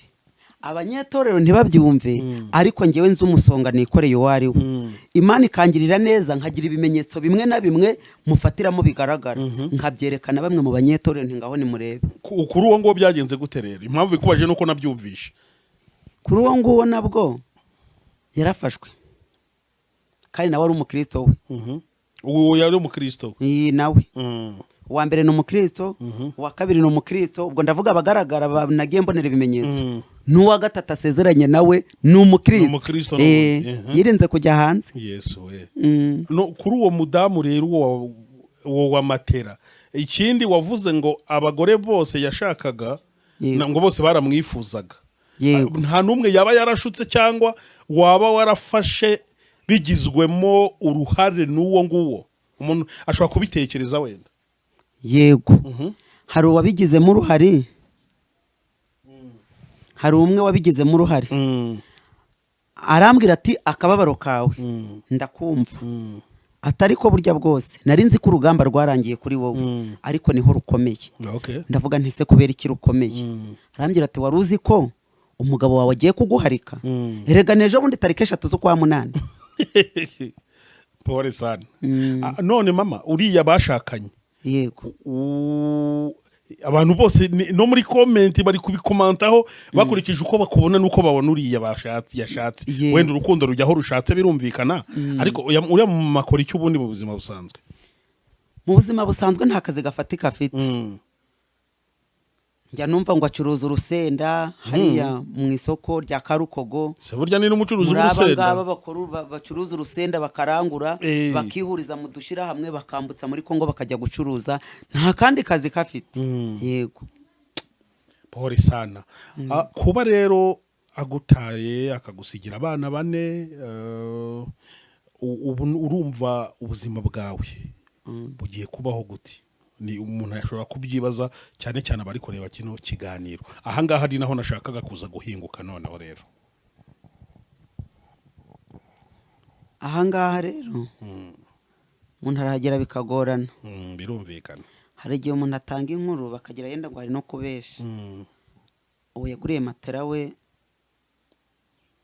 abanyetorero ntibabyumve, ariko njyewe nzi umusonga nikoreye uwo ari we. Imana ikangirira neza, nkagira ibimenyetso bimwe na bimwe mufatiramo bigaragara, nkabyerekana bamwe mu banyetorero nti: "Ngaho nimurebe." Kuri uwo nguwo byagenze gute rero? Impamvu ikubaje nuko nabyumvishe. Kuri uwo nguwo nabwo yarafashwe, kandi nawe ari umukristo we. Uwo yari umukristo we? Iyi nawe. Uwa mbere ni umukristo, uwa kabiri ni umukristo, ubwo ndavuga abagaragara nagiye mbonera ibimenyetso. N'uwa gatatu asezeranye nawe ni umukristo. Ni umukristo n'ubundi. Yirinze kujya hanze. Yesu we! No, kuri uwo mudamu rero, uwo wa matera, ikindi wavuze ngo abagore bose yashakaga ngo bose baramwifuzaga. Yego. Nta n'umwe yaba yarashutse cyangwa waba warafashe bigizwemo uruhare n'uwo nguwo? Umuntu ashobora kubitekereza wenda. Yego, hari uwabigizemo uruhare, hari umwe wabigizemo uruhare. Arambwira ati: "Akababaro kawe ndakumva," atari ko burya bwose nari nzi ko urugamba rwarangiye kuri wowe, ariko niho rukomeye. Ndavuga nti: "Se kubera iki rukomeye?" Arambwira ati: "Wari uzi ko umugabo wawe agiye kuguharika?" Erega n'ejo bundi tariki 3 z'ukwa munani. Pole sana. Ah, none mama, uriya bashakanye Yego. Abantu bose no muri comment bari kubikomantaho bakurikije uko bakubona n'uko babona uriya bashatse yashatse. Wenda urukundo rujya aho rushatse, birumvikana, ariko uriya mumama akora icyo ubundi mu buzima busanzwe? Mu buzima busanzwe nta kazi gafatika afite. Njya numva ngo acuruza urusenda hariya mu isoko rya Karukogo. Se burya ni n'umucuruzi Muri aba w'urusenda? ngaba bacuruza urusenda bakarangura, bakihuriza mu dushyirahamwe, bakambutsa muri Kongo bakajya gucuruza. Nta kandi kazi kafite. Yego. Pole sana. Kuba rero agutaye akagusigira abana bane, ubu urumva ubuzima bwawe bugiye kubaho gute? Ni umuntu ashobora kubyibaza, cyane cyane abari kureba kino kiganiro. Ahangaha ari naho nashakaga kuza guhinguka noneho rero. Ahangaha rero umuntu arahagera bikagorana. Birumvikana. Hari igihe umuntu atanga inkuru bakagira yenda ngo hari no kubesha. Ubu yaguriye matera we,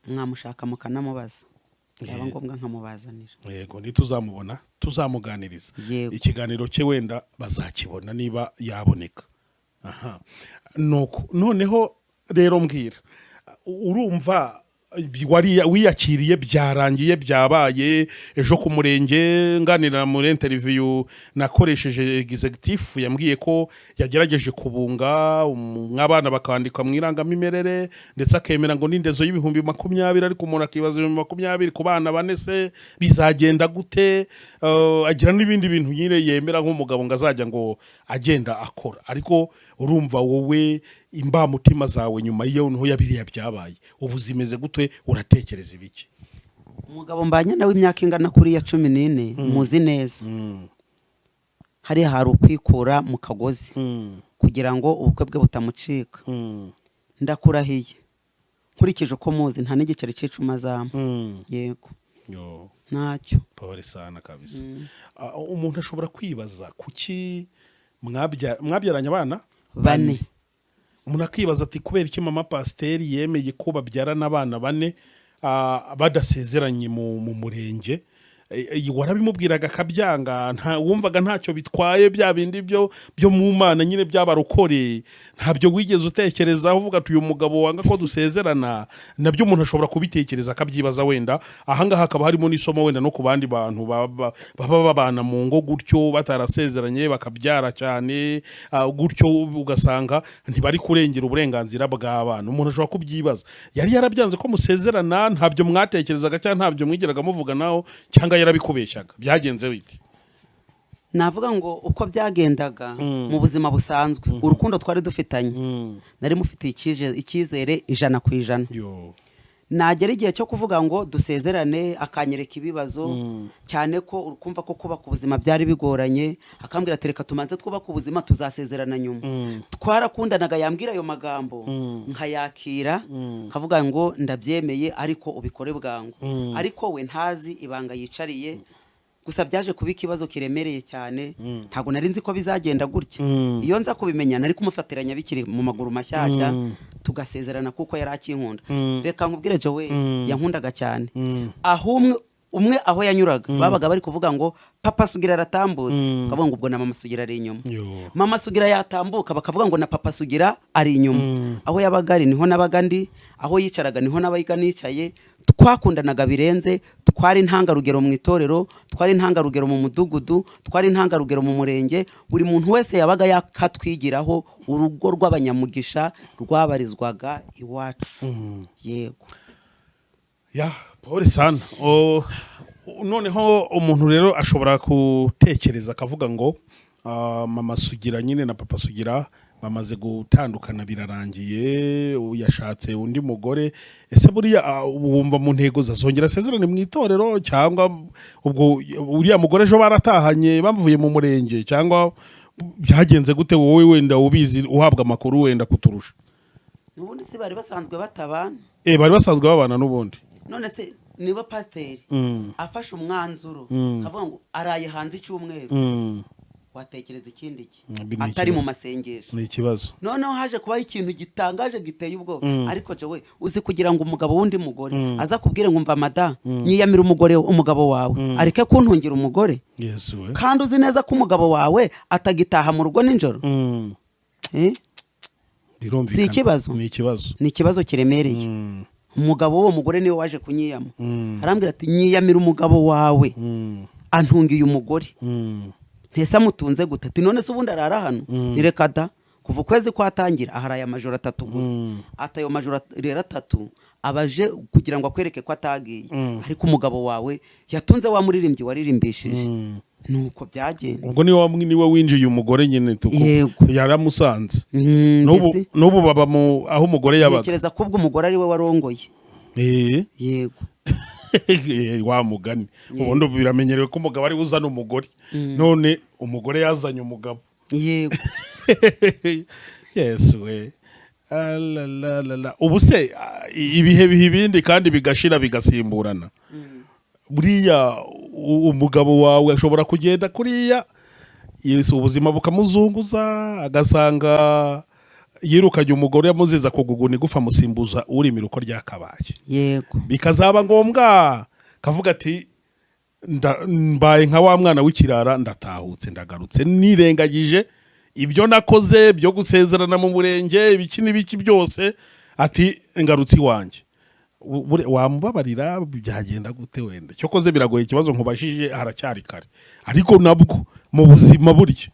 mwamushaka mukanamubaza, byaba ngombwa nkamubazanira. Yego, ntituzamubona tuzamuganiriza. Yego. Ikiganiro cye wenda bazakibona niba yaboneka. Aha nuko noneho rero mbwira, urumva wiyakiriye, byarangiye, byabaye. Ejo ku murenge nganira muri interview nakoresheje executive, yambwiye ko yagerageje kubunga abana bakandikwa mu irangamimerere, ndetse akemera ngo n'indezo y'ibihumbi 20, ariko umuntu akibaza 20,000 ku bana bane se bizagenda gute? Agira n'ibindi bintu nyine yemera nk'umugabo ngo azajya ngo agenda akora. Ariko urumva wowe imbamutima zawe nyuma y'iyo niho yabiriya byabaye, ubu zimeze gute? Uratekereza ibiki? Umugabo mbanye nawe imyaka ingana kuri ya 14, muzi neza. Hariya hari ukwikura mu kagozi kugira ngo ubukwe bwe butamucika. Ndakurahiye, nkurikije uko muzi, nta n'igiceri cy'icumi azampa. Yego. Yo. Ntacyo. Pole sana kabisa. Umuntu ashobora kwibaza kuki mwabyaranye abana Bane. Umuntu akibaza ati kubera iki mama pasiteri yemeye ko babyarana abana bane badasezeranye mu murenge? Warabimubwiraga akabyanga? Nta wumvaga ntacyo bitwaye, bya bindi byo mu Mana nyine by'abarokore, ntabyo wigeze utekereza uvuga ati uyu mugabo wanga ko dusezerana? Nabyo umuntu ashobora kubitekereza akabyibaza. Wenda ahangaha hakaba harimo n'isomo wenda no ku bandi bantu baba babana mu ngo gutyo batarasezeranye, bakabyara cyane gutyo, ugasanga ntibari kurengera uburenganzira bw'abana. Umuntu ashobora kubyibaza. Yari yarabyanze ko musezerana? Ntabyo mwatekerezaga cyangwa ntabyo mwigeraga muvuganaho, cyangwa yarabikubeshyaga? Byagenze bite? Navuga ngo uko byagendaga mu buzima busanzwe, urukundo twari dufitanye, nari mufitiye icyizere 100%. Yo. Nagera igihe cyo kuvuga ngo dusezerane, akanyereka ibibazo, cyane ko urukumva ko kubaka ubuzima byari bigoranye, akambwira ati reka tumanze twubake ubuzima, tuzasezerana nyuma. Twarakundanaga, yambwira ayo magambo nkayakira, nkavuga ngo ndabyemeye, ariko ubikore bwangu. Ariko we ntazi ibanga yicariye. Gusa byaje kuba ikibazo kiremereye cyane. Ntabwo nari nzi ko bizagenda gutya. Iyo nza kubimenya nari kumufatiranya bikiri mu maguru mashyashya, tugasezerana, kuko yari akinkunda. Reka nkubwire Jowe, yankundaga cyane. Aho umwe umwe aho yanyuraga babaga bari kuvuga ngo papa Sugira aratambutse, bakavuga ngo ubwo na mama Sugira ari inyuma. Yo. Mama Sugira yatambuka, bakavuga ngo na papa Sugira ari inyuma. Aho yabaga ari niho nabaga ndi, aho yicaraga niho nabaga nicaye. Twakundanaga birenze. Twari intangarugero mu itorero, twari intangarugero mu mudugudu, twari intangarugero mu murenge. Buri muntu wese yabaga yakatwigiraho. Urugo rw'abanyamugisha rwabarizwaga iwacu. Yego. Ya, pole sana. Noneho umuntu rero ashobora gutekereza akavuga ngo mama Sugira nyine na papa Sugira bamaze gutandukana, birarangiye, ubu yashatse undi mugore. Ese buriya wumva mu ntego zazongera asezerane mu itorero, cyangwa ubwo uriya mugore ejo baratahanye bavuye mu murenge, cyangwa byagenze gute? Wowe wenda ubizi, uhabwa amakuru wenda kuturusha. N'ubundi si bari basanzwe batabana? Bari basanzwe babana n'ubundi. None se niba pasiteri afashe umwanzuro akavuga ngo araye hanze icyumweru, watekereza ikindi ki Ni atari mu ikibazo. masengesho? Ni ikibazo. Noneho haje kubaho ikintu gitangaje giteye ubwoba. Ariko jowe, uzi kugira ngo umugabo w'undi mugore aza kubwire ngo mva mada, nyiyamire umugore, umugabo wawe areke kuntungira umugore, Yesu we! kandi uzi neza ko umugabo wawe atagitaha mu rugo nijoro? Eh? Birumvikana. Si ikibazo? Ni ikibazo. Ni ikibazo kiremereye. Umugabo w'uwo mugore niwe waje kunyiyama, arambwira ati: "Nyiyamira umugabo wawe, antungiye umugore." Ntese amutunze gute? Ati: "None se ubundi arara hano?" Ni reka da, kuva ukwezi kwatangira aharaye amajoro 3 gusa. Ati: "Ayo majoro rero 3 abaje kugira ngo akwereke ko atagiye, ariko umugabo wawe yatunze wa muririmbyi waririmbishije." Nuko byagenze. Ubwo niwe winjiye umugore nyine tuko Yego. yaramusanze. N'ubu Mbese n'ubu baba mu aho umugore yabaga. Ntekereza ko ubwo umugore ari we warongoye. Yego. Wa mugani, ubundi ubu biramenyerewe ko umugabo ari we uzana umugore, none umugore yazanye umugabo. Yego. Yesu we! Alalalala. Ubu se ibihe biha ibindi kandi bigashira bigasimburana. Buriya umugabo wawe ashobora kugenda kuriya, Yesu, ubuzima bukamuzunguza, agasanga yirukanye umugore yamuziza kuguguna igufa, amusimbuza urimira uko ryakabaye. Bikazaba ngombwa kavuga ati: "Mbaye nka wa mwana w'ikirara, ndatahutse, ndagarutse, nirengagije ibyo nakoze byo gusezerana mu murenge, ibiki n'ibiki byose," ati: "Ngarutse iwanjye." Wamubabarira? Byagenda gute? Wenda cyokoze biragoye, ikibazo nkubajije haracyari kare, ariko nabwo mu buzima burya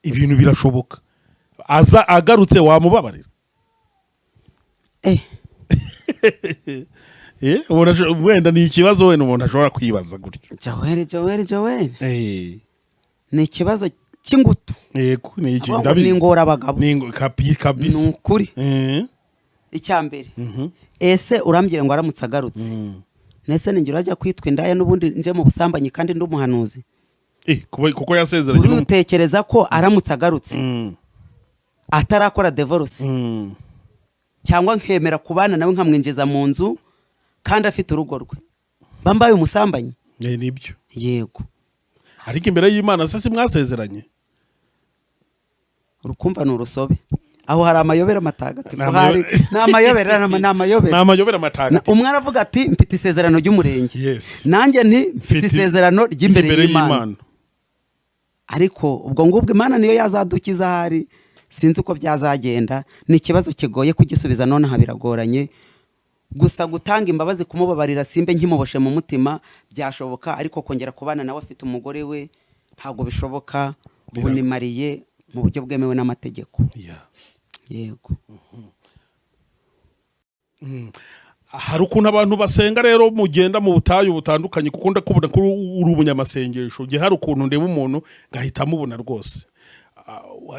ibintu birashoboka. Aza agarutse, wamubabarira? Wenda ni ikibazo wenda umuntu ashobora kwibaza gutyo. Joel, Joel, Joel, ni ikibazo cy'ingutu. Yego, ni iki? Avuga ngo Ndabizi. ni ingorabagabo. Ni kabisa. Ni ukuri. Icya mbere, ese urambwira ngo aramutse agarutse, nese ninjye urajya kwitwa indaya n'ubundi nje mu busambanyi kandi ndi umuhanuzi? Kuko yasezeranye Uri utekereza ko aramutse agarutse atarakora divorce, cyangwa nkemera kubana nawe nkamwinjiza mu nzu kandi afite urugo rwe, mba mbaye umusambanyi? Nibyo. Yego. Ariko imbere y'Imana se si mwasezeranye? Urukumva ni urusobe, aho hari amayobera matagatifu. Ni Hari ni amayobera, ni amayobera. Ni amayobera matagatifu. Umwe aravuga ati: "Mfite isezerano ry'umurenge," nanjye nti: "Mfite isezerano ry'imbere y'Imana." Ariko ubwo ngubwo Imana niyo yazadukiza ahari, sinzi uko byazagenda. Ni ikibazo kigoye kugisubiza nonaha, biragoranye. Gusa gutanga imbabazi, kumubabarira, simbe nkimuboshe mu mutima, byashoboka, ariko kongera kubana nawe afite umugore we ntabwo bishoboka. Ubu ni mariye mu buryo bwemewe n'amategeko. Yego. Hari ukuntu abantu basenga rero, mugenda mu butayu butandukanye, kuko ndakubona ko uri umunyamasengesho. Igihe hari ukuntu ndeba umuntu ngahita mubona rwose.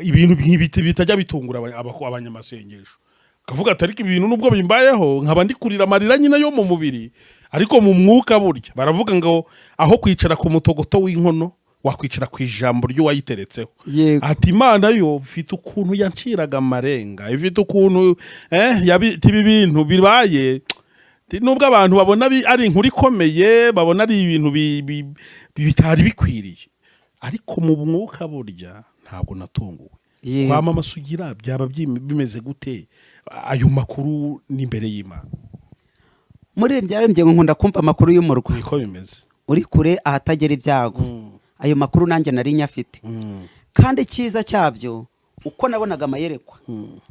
Ibintu nk'ibi bitajya bitungura abanyamasengesho, kavuga ati: "Ariko ibintu nubwo bimbayeho nkaba ndi kurira amarira nyine yo mu mubiri, ariko mu mwuka burya baravuga ngo aho kwicara ku mutogoto w'inkono wakwicara ku ijambo ry'uwayiteretseho." Ati: "Imana yo ifite ukuntu yanciraga amarenga, ifite ukuntu ibi bintu bibaye." Ati, nubwo abantu babona ari inkuru ikomeye, babona ari ibintu bitari bikwiriye, ariko mu mwuka burya ntabwo natunguwe. Kwa Mama Sugira byaba bimeze gute ayo makuru n'imbere y'Imana? Muri byarembye ngo nkunda kumva amakuru y'umurwa Niko bimeze. uri kure ahatagera ibyago. Ayo makuru nanjye nari nyafite, kandi icyiza cyabyo uko nabonaga amayerekwa,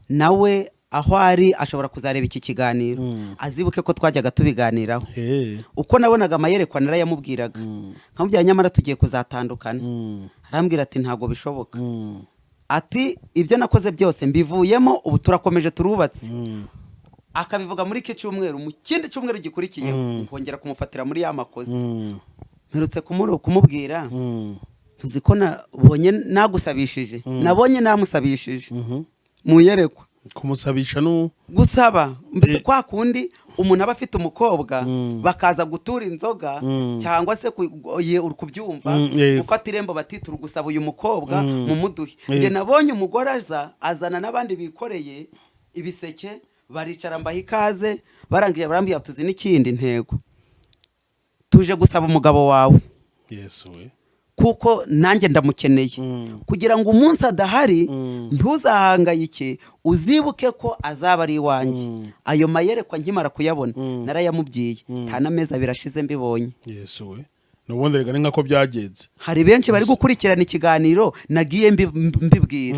nawe aho ari ashobora kuzareba iki kiganiro, azibuke ko twajyaga tubiganiraho. Uko nabonaga amayerekwa narayamubwiraga, nkamubwira: "Nyamara tugiye kuzatandukana." Arambwira ati: "Ntabwo bishoboka." Ati: "Ibyo nakoze byose mbivuyemo, ubu turakomeje, turubatse." Akabivuga muri iki cyumweru, mu kindi cyumweru gikurikiyeho nkongera kumufatira muri ya makosa. Mperutse kumubwira: "Ntuzi ko nabonye nagusabishije?" Nabonye namusabishije mu iyerekwa. Kumusabisha no Gusaba mbese, kwa kundi umuntu aba afite umukobwa, bakaza gutura inzoga, cyangwa se uri kubyumva? Yego. Gufata irembo bati: "Turi gusaba uyu mukobwa, mumuduhe." Njye nabonye umugore aza azana n'abandi bikoreye ibiseke, baricara, mbaha ikaze. Barangije barambwira: "Tuzi n'ikindi ntego, tuje gusaba umugabo wawe, Yesu we! kuko nanjye ndamukeneye, kugira ngo umunsi adahari ntuzahangayike, uzibuke ko azaba ari iwanjye." Ayo mayerekwa nkimara kuyabona narayamubwiye, nta n'amezi 2 ashize mbibonye. Yesu we! N'ubundi rega ni nkako byagenze. Hari benshi bari gukurikirana ikiganiro nagiye mbibwira.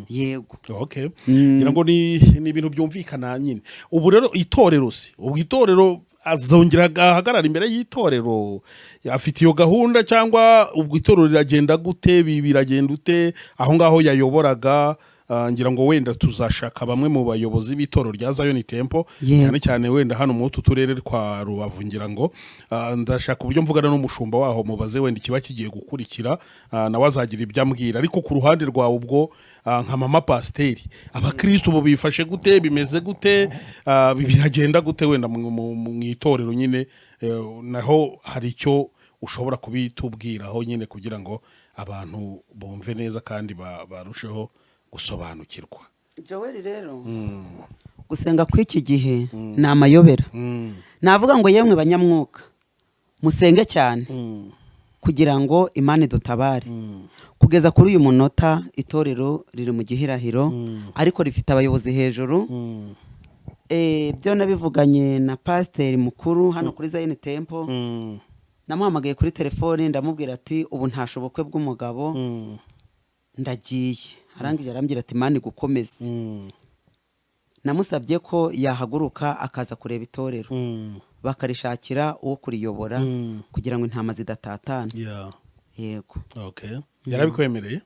Yego. Okay, ngira ngo ni ibintu byumvikana nyine. Ubu rero itorero se, ubwo itorero azongera ahagarara imbere y'itorero, afite iyo gahunda, cyangwa ubwo itorero riragenda gute? Biragenda ute aho ngaho yayoboraga? Ngira ngo wenda tuzashaka bamwe mu bayobozi b'itorero rya Zion Temple, cyane cyane wenda hano muri utu turere twa Rubavu. Ngira ngo ndashaka uburyo mvugana n'umushumba waho, mubaze wenda ikiba kigiye gukurikira, nawe azagira ibyo ambwira. Ariko ku ruhande rwawe ubwo, nka mama pasiteri, abakristo ubu bifashe gute? Bimeze gute? Biragenda gute wenda mu itorero nyine? Naho hari icyo ushobora kubitubwiraho nyine kugira ngo abantu bumve neza kandi barusheho gusobanukirwa? Joel, rero gusenga kw'iki gihe ni amayobera. Navuga ngo yemwe banyamwuka, musenge cyane kugira ngo Imana idutabare. Kugeza kuri uyu munota itorero riri mu gihirahiro, ariko rifite abayobozi hejuru. Byo nabivuganye na pasiteri mukuru hano kuri Zion Temple. Namuhamagaye kuri telefoni, ndamubwira ati: "Ubu ntashe ubukwe bw'umugabo, ndagiye." Arangije arambwira ati: "Imana igukomeze." Namusabye ko yahaguruka akaza kureba itorero, bakarishakira uwo kuriyobora kugira ngo intama zidatatana. Yego. Okay, yarabikwemereye?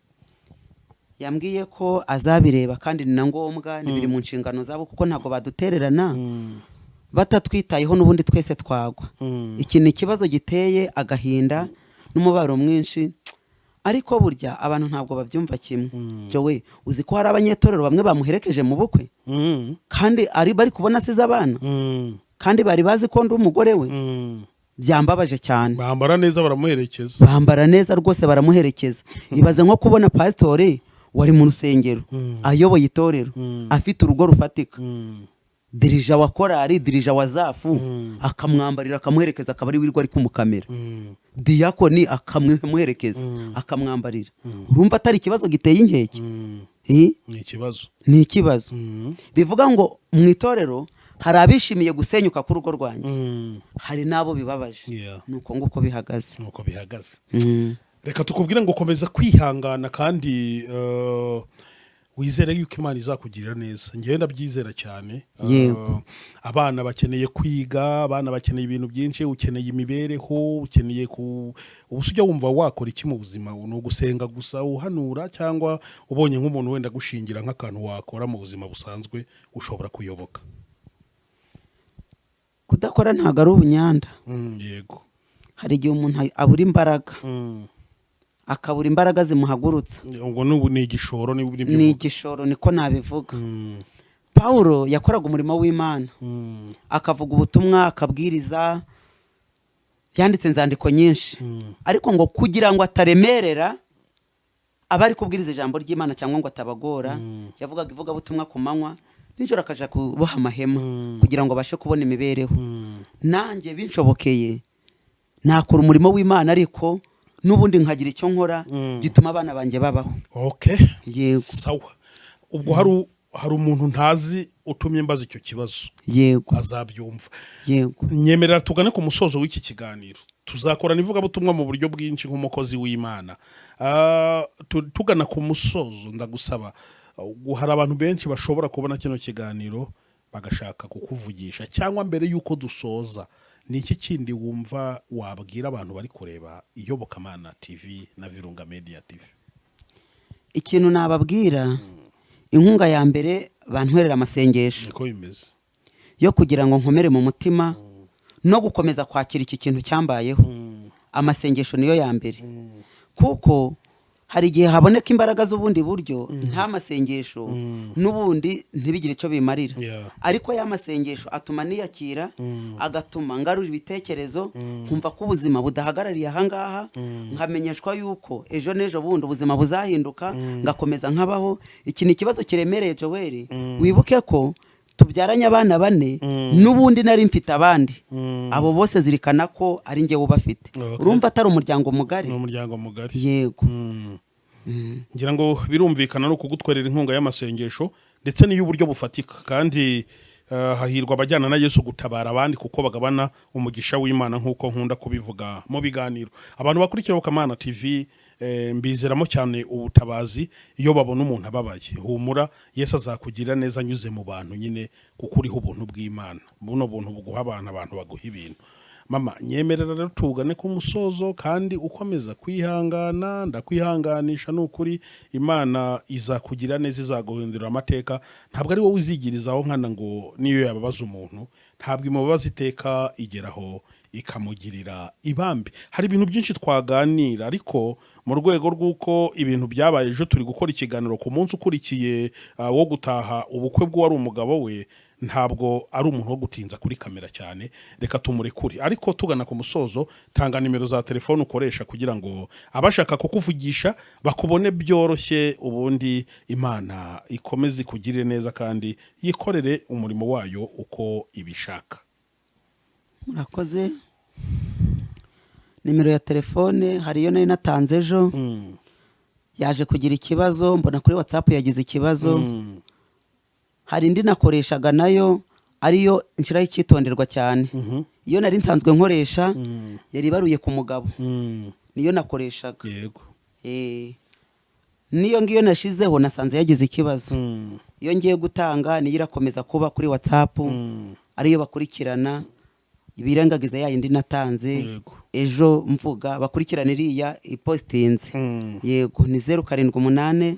Yambwiye ko azabireba, kandi ni na ngombwa, ni biri mu nshingano zabo, kuko ntabwo badutererana batatwitayeho, n'ubundi twese twagwa. Iki ni ikibazo giteye agahinda n'umubabaro mwinshi, ariko burya abantu ntabwo babyumva kimwe. Jowe, uzi ko hari abanyetorero bamwe bamuherekeje mu bukwe, kandi ari bari kubona asize abana, kandi bari bazi ko ndi umugore we? Byambabaje cyane. Bambara neza baramuherekeza? Bambara neza rwose, baramuherekeza. Ibaze nko kubona pasitori wari mu rusengero, ayoboye itorero, afite urugo rufatika, dirija wa korari, dirija wa zafu, akamwambarira, akamuherekeza, akaba ari wirirwa ari kumukamera, diyakoni akamuherekeza, akamwambarira, urumva atari ikibazo giteye inkeke? Eh? Ni ikibazo. Ni ikibazo. Bivuga ngo mu itorero hari abishimiye gusenyuka k'urugo rwanjye, hari n'abo bibabaje. Ni uko nguko bihagaze. Nuko bihagaze. Reka tukubwire ngo komeza kwihangana kandi wizere yuko Imana izakugirira neza. Njyewe ndabyizera cyane. Abana bakeneye kwiga, abana bakeneye ibintu byinshi, ukeneye imibereho, ukeneye ku ubu se ujya wumva wakora iki mu buzima? Ni ugusenga gusa uhanura, cyangwa ubonye nk'umuntu wenda gushingira nk'akantu wakora mu buzima busanzwe ushobora kuyoboka? Kudakora ntabwo ari ubunyanda. Yego. Hari igihe umuntu abura imbaraga, akabura imbaraga zimuhagurutsa. Ubwo ni igishoro nibyo Ni uvuga. igishoro, niko nabivuga. Pawulo yakoraga umurimo w'Imana, akavuga ubutumwa, akabwiriza, yanditse inzandiko nyinshi, ariko ngo kugira ngo ataremerera abari kubwiriza ijambo ry'Imana cyangwa ngo atabagora, yavugaga ivugabutumwa ku manywa, nijoro akaja kuboha amahema kugira ngo abashe kubona imibereho. Nanjye binshobokeye nakora umurimo w'Imana, ariko n'ubundi nkagira icyo nkora gituma abana banjye babaho. Yego. Sawa, ubwo hari umuntu ntazi utumye mbaza icyo kibazo, azabyumva. Nyemerera tugane ku musozo w'iki kiganiro. Tuzakorana ivugabutumwa mu buryo bwinshi nk'umukozi w'Imana. Tugana ku musozo, ndagusaba, hari abantu benshi bashobora kubona kino kiganiro bagashaka kukuvugisha, cyangwa mbere y'uko dusoza, ni iki kindi wumva wabwira abantu bari kureba Iyobokamana TV na Virunga Media TV? Ikintu nababwira, inkunga ya mbere, bantwerera amasengesho Niko bimeze. yo kugira ngo nkomere mu mutima no gukomeza kwakira iki kintu cyambayeho. Amasengesho niyo ya mbere, kuko hari igihe haboneka imbaraga z'ubundi buryo, nta masengesho, n'ubundi ntibigire icyo bimarira. Ariko ya masengesho atuma niyakira, agatuma ngarura ibitekerezo, nkumva ko ubuzima budahagarariye ahangaha, nkamenyeshwa yuko ejo n'ejo bundi ubuzima buzahinduka, ngakomeza nkabaho. Iki ni ikibazo kiremereye, Joel. Wibuke ko tubyaranye abana bane, n'ubundi nari mfite abandi, abo bose zirikana ko ari njye ubafite. Urumva atari umuryango mugari? Ni umuryango mugari. Yego. Ngira ngo birumvikana, no kugutwerera inkunga y'amasengesho ndetse n'iy'uburyo bufatika kandi. Hahirwa abajyana na Yesu gutabara abandi, kuko bagabana umugisha w'Imana, nk'uko nkunda kubivuga mu biganiro. Abantu bakurikira Iyobokamana TV, mbizeramo cyane ubutabazi iyo babona umuntu ababaye. Humura, Yesu azakugirira neza anyuze mu bantu nyine, kuko uriho ubuntu bw'Imana. Buno buntu buguha abantu, abantu baguha ibintu. Mama, nyemerera rero tugane ku musozo, kandi ukomeza kwihangana, ndakwihanganisha. Ni ukuri Imana izakugira neza, izaguhindurira amateka. Ntabwo ari wowe uzigirizaho nkana ngo niyo yababaza umuntu, ntabwo imubabaza iteka, igeraho ikamugirira ibambi. Hari ibintu byinshi twaganira, ariko mu rwego rw'uko ibintu byabaye ejo, turi gukora ikiganiro ku munsi ukurikiye wo gutaha ubukwe bw'uwari umugabo we, ntabwo ari umuntu wo gutinza kuri kamera cyane. Reka tumurekure. Ariko tugana ku musozo, tanga nimero za telefone ukoresha kugira ngo abashaka kukuvugisha bakubone byoroshye, ubundi Imana ikomeze ikugirire neza kandi yikorere umurimo wayo uko ibishaka. Murakoze. Nimero ya telefone, hari iyo nari natanze ejo, yaje kugira ikibazo, mbona kuri WhatsApp yagize ikibazo. Hari indi nakoreshaga nayo, ariyo nshyiraho icyitonderwa cyane. Iyo nari nsanzwe nkoresha yari ibaruye ku mugabo, niyo nakoreshaga. Niyo ngiyo nashizeho nasanze yagize ikibazo. Iyo ngiye gutanga niyo irakomeza kuba kuri WhatsApp, ariyo bakurikirana, birengagiza ya yindi natanze ejo mvuga, bakurikirana iriya ipositinze. Yego, ni 078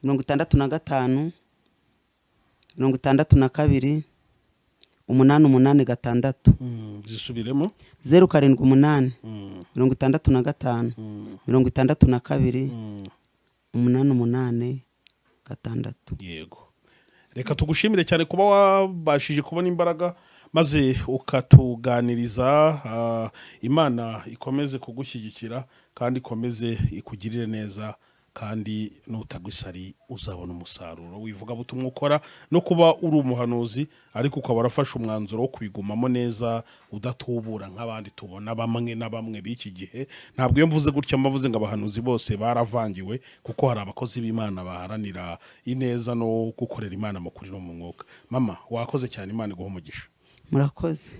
65 62 886. Zisubiremo. 078 65 62 886. Yego, reka tugushimire cyane kuba wabashije kubona imbaraga maze ukatuganiriza. Imana ikomeze kugushyigikira kandi ikomeze ikugirire neza, kandi nutagwa isari uzabona umusaruro w'ivugabutumwa ukora, no kuba uri umuhanuzi ariko ukaba warafashe umwanzuro wo kubigumamo neza, udatubura nk'abandi tubona bamwe na bamwe b'iki gihe. Ntabwo iyo mvuze gutya mbavuze ngo abahanuzi bose baravangiwe, kuko hari abakozi b'Imana baharanira ineza no gukorera Imana mu kuri no mu mwuka. Mama, wakoze cyane, Imana iguha umugisha. Murakoze.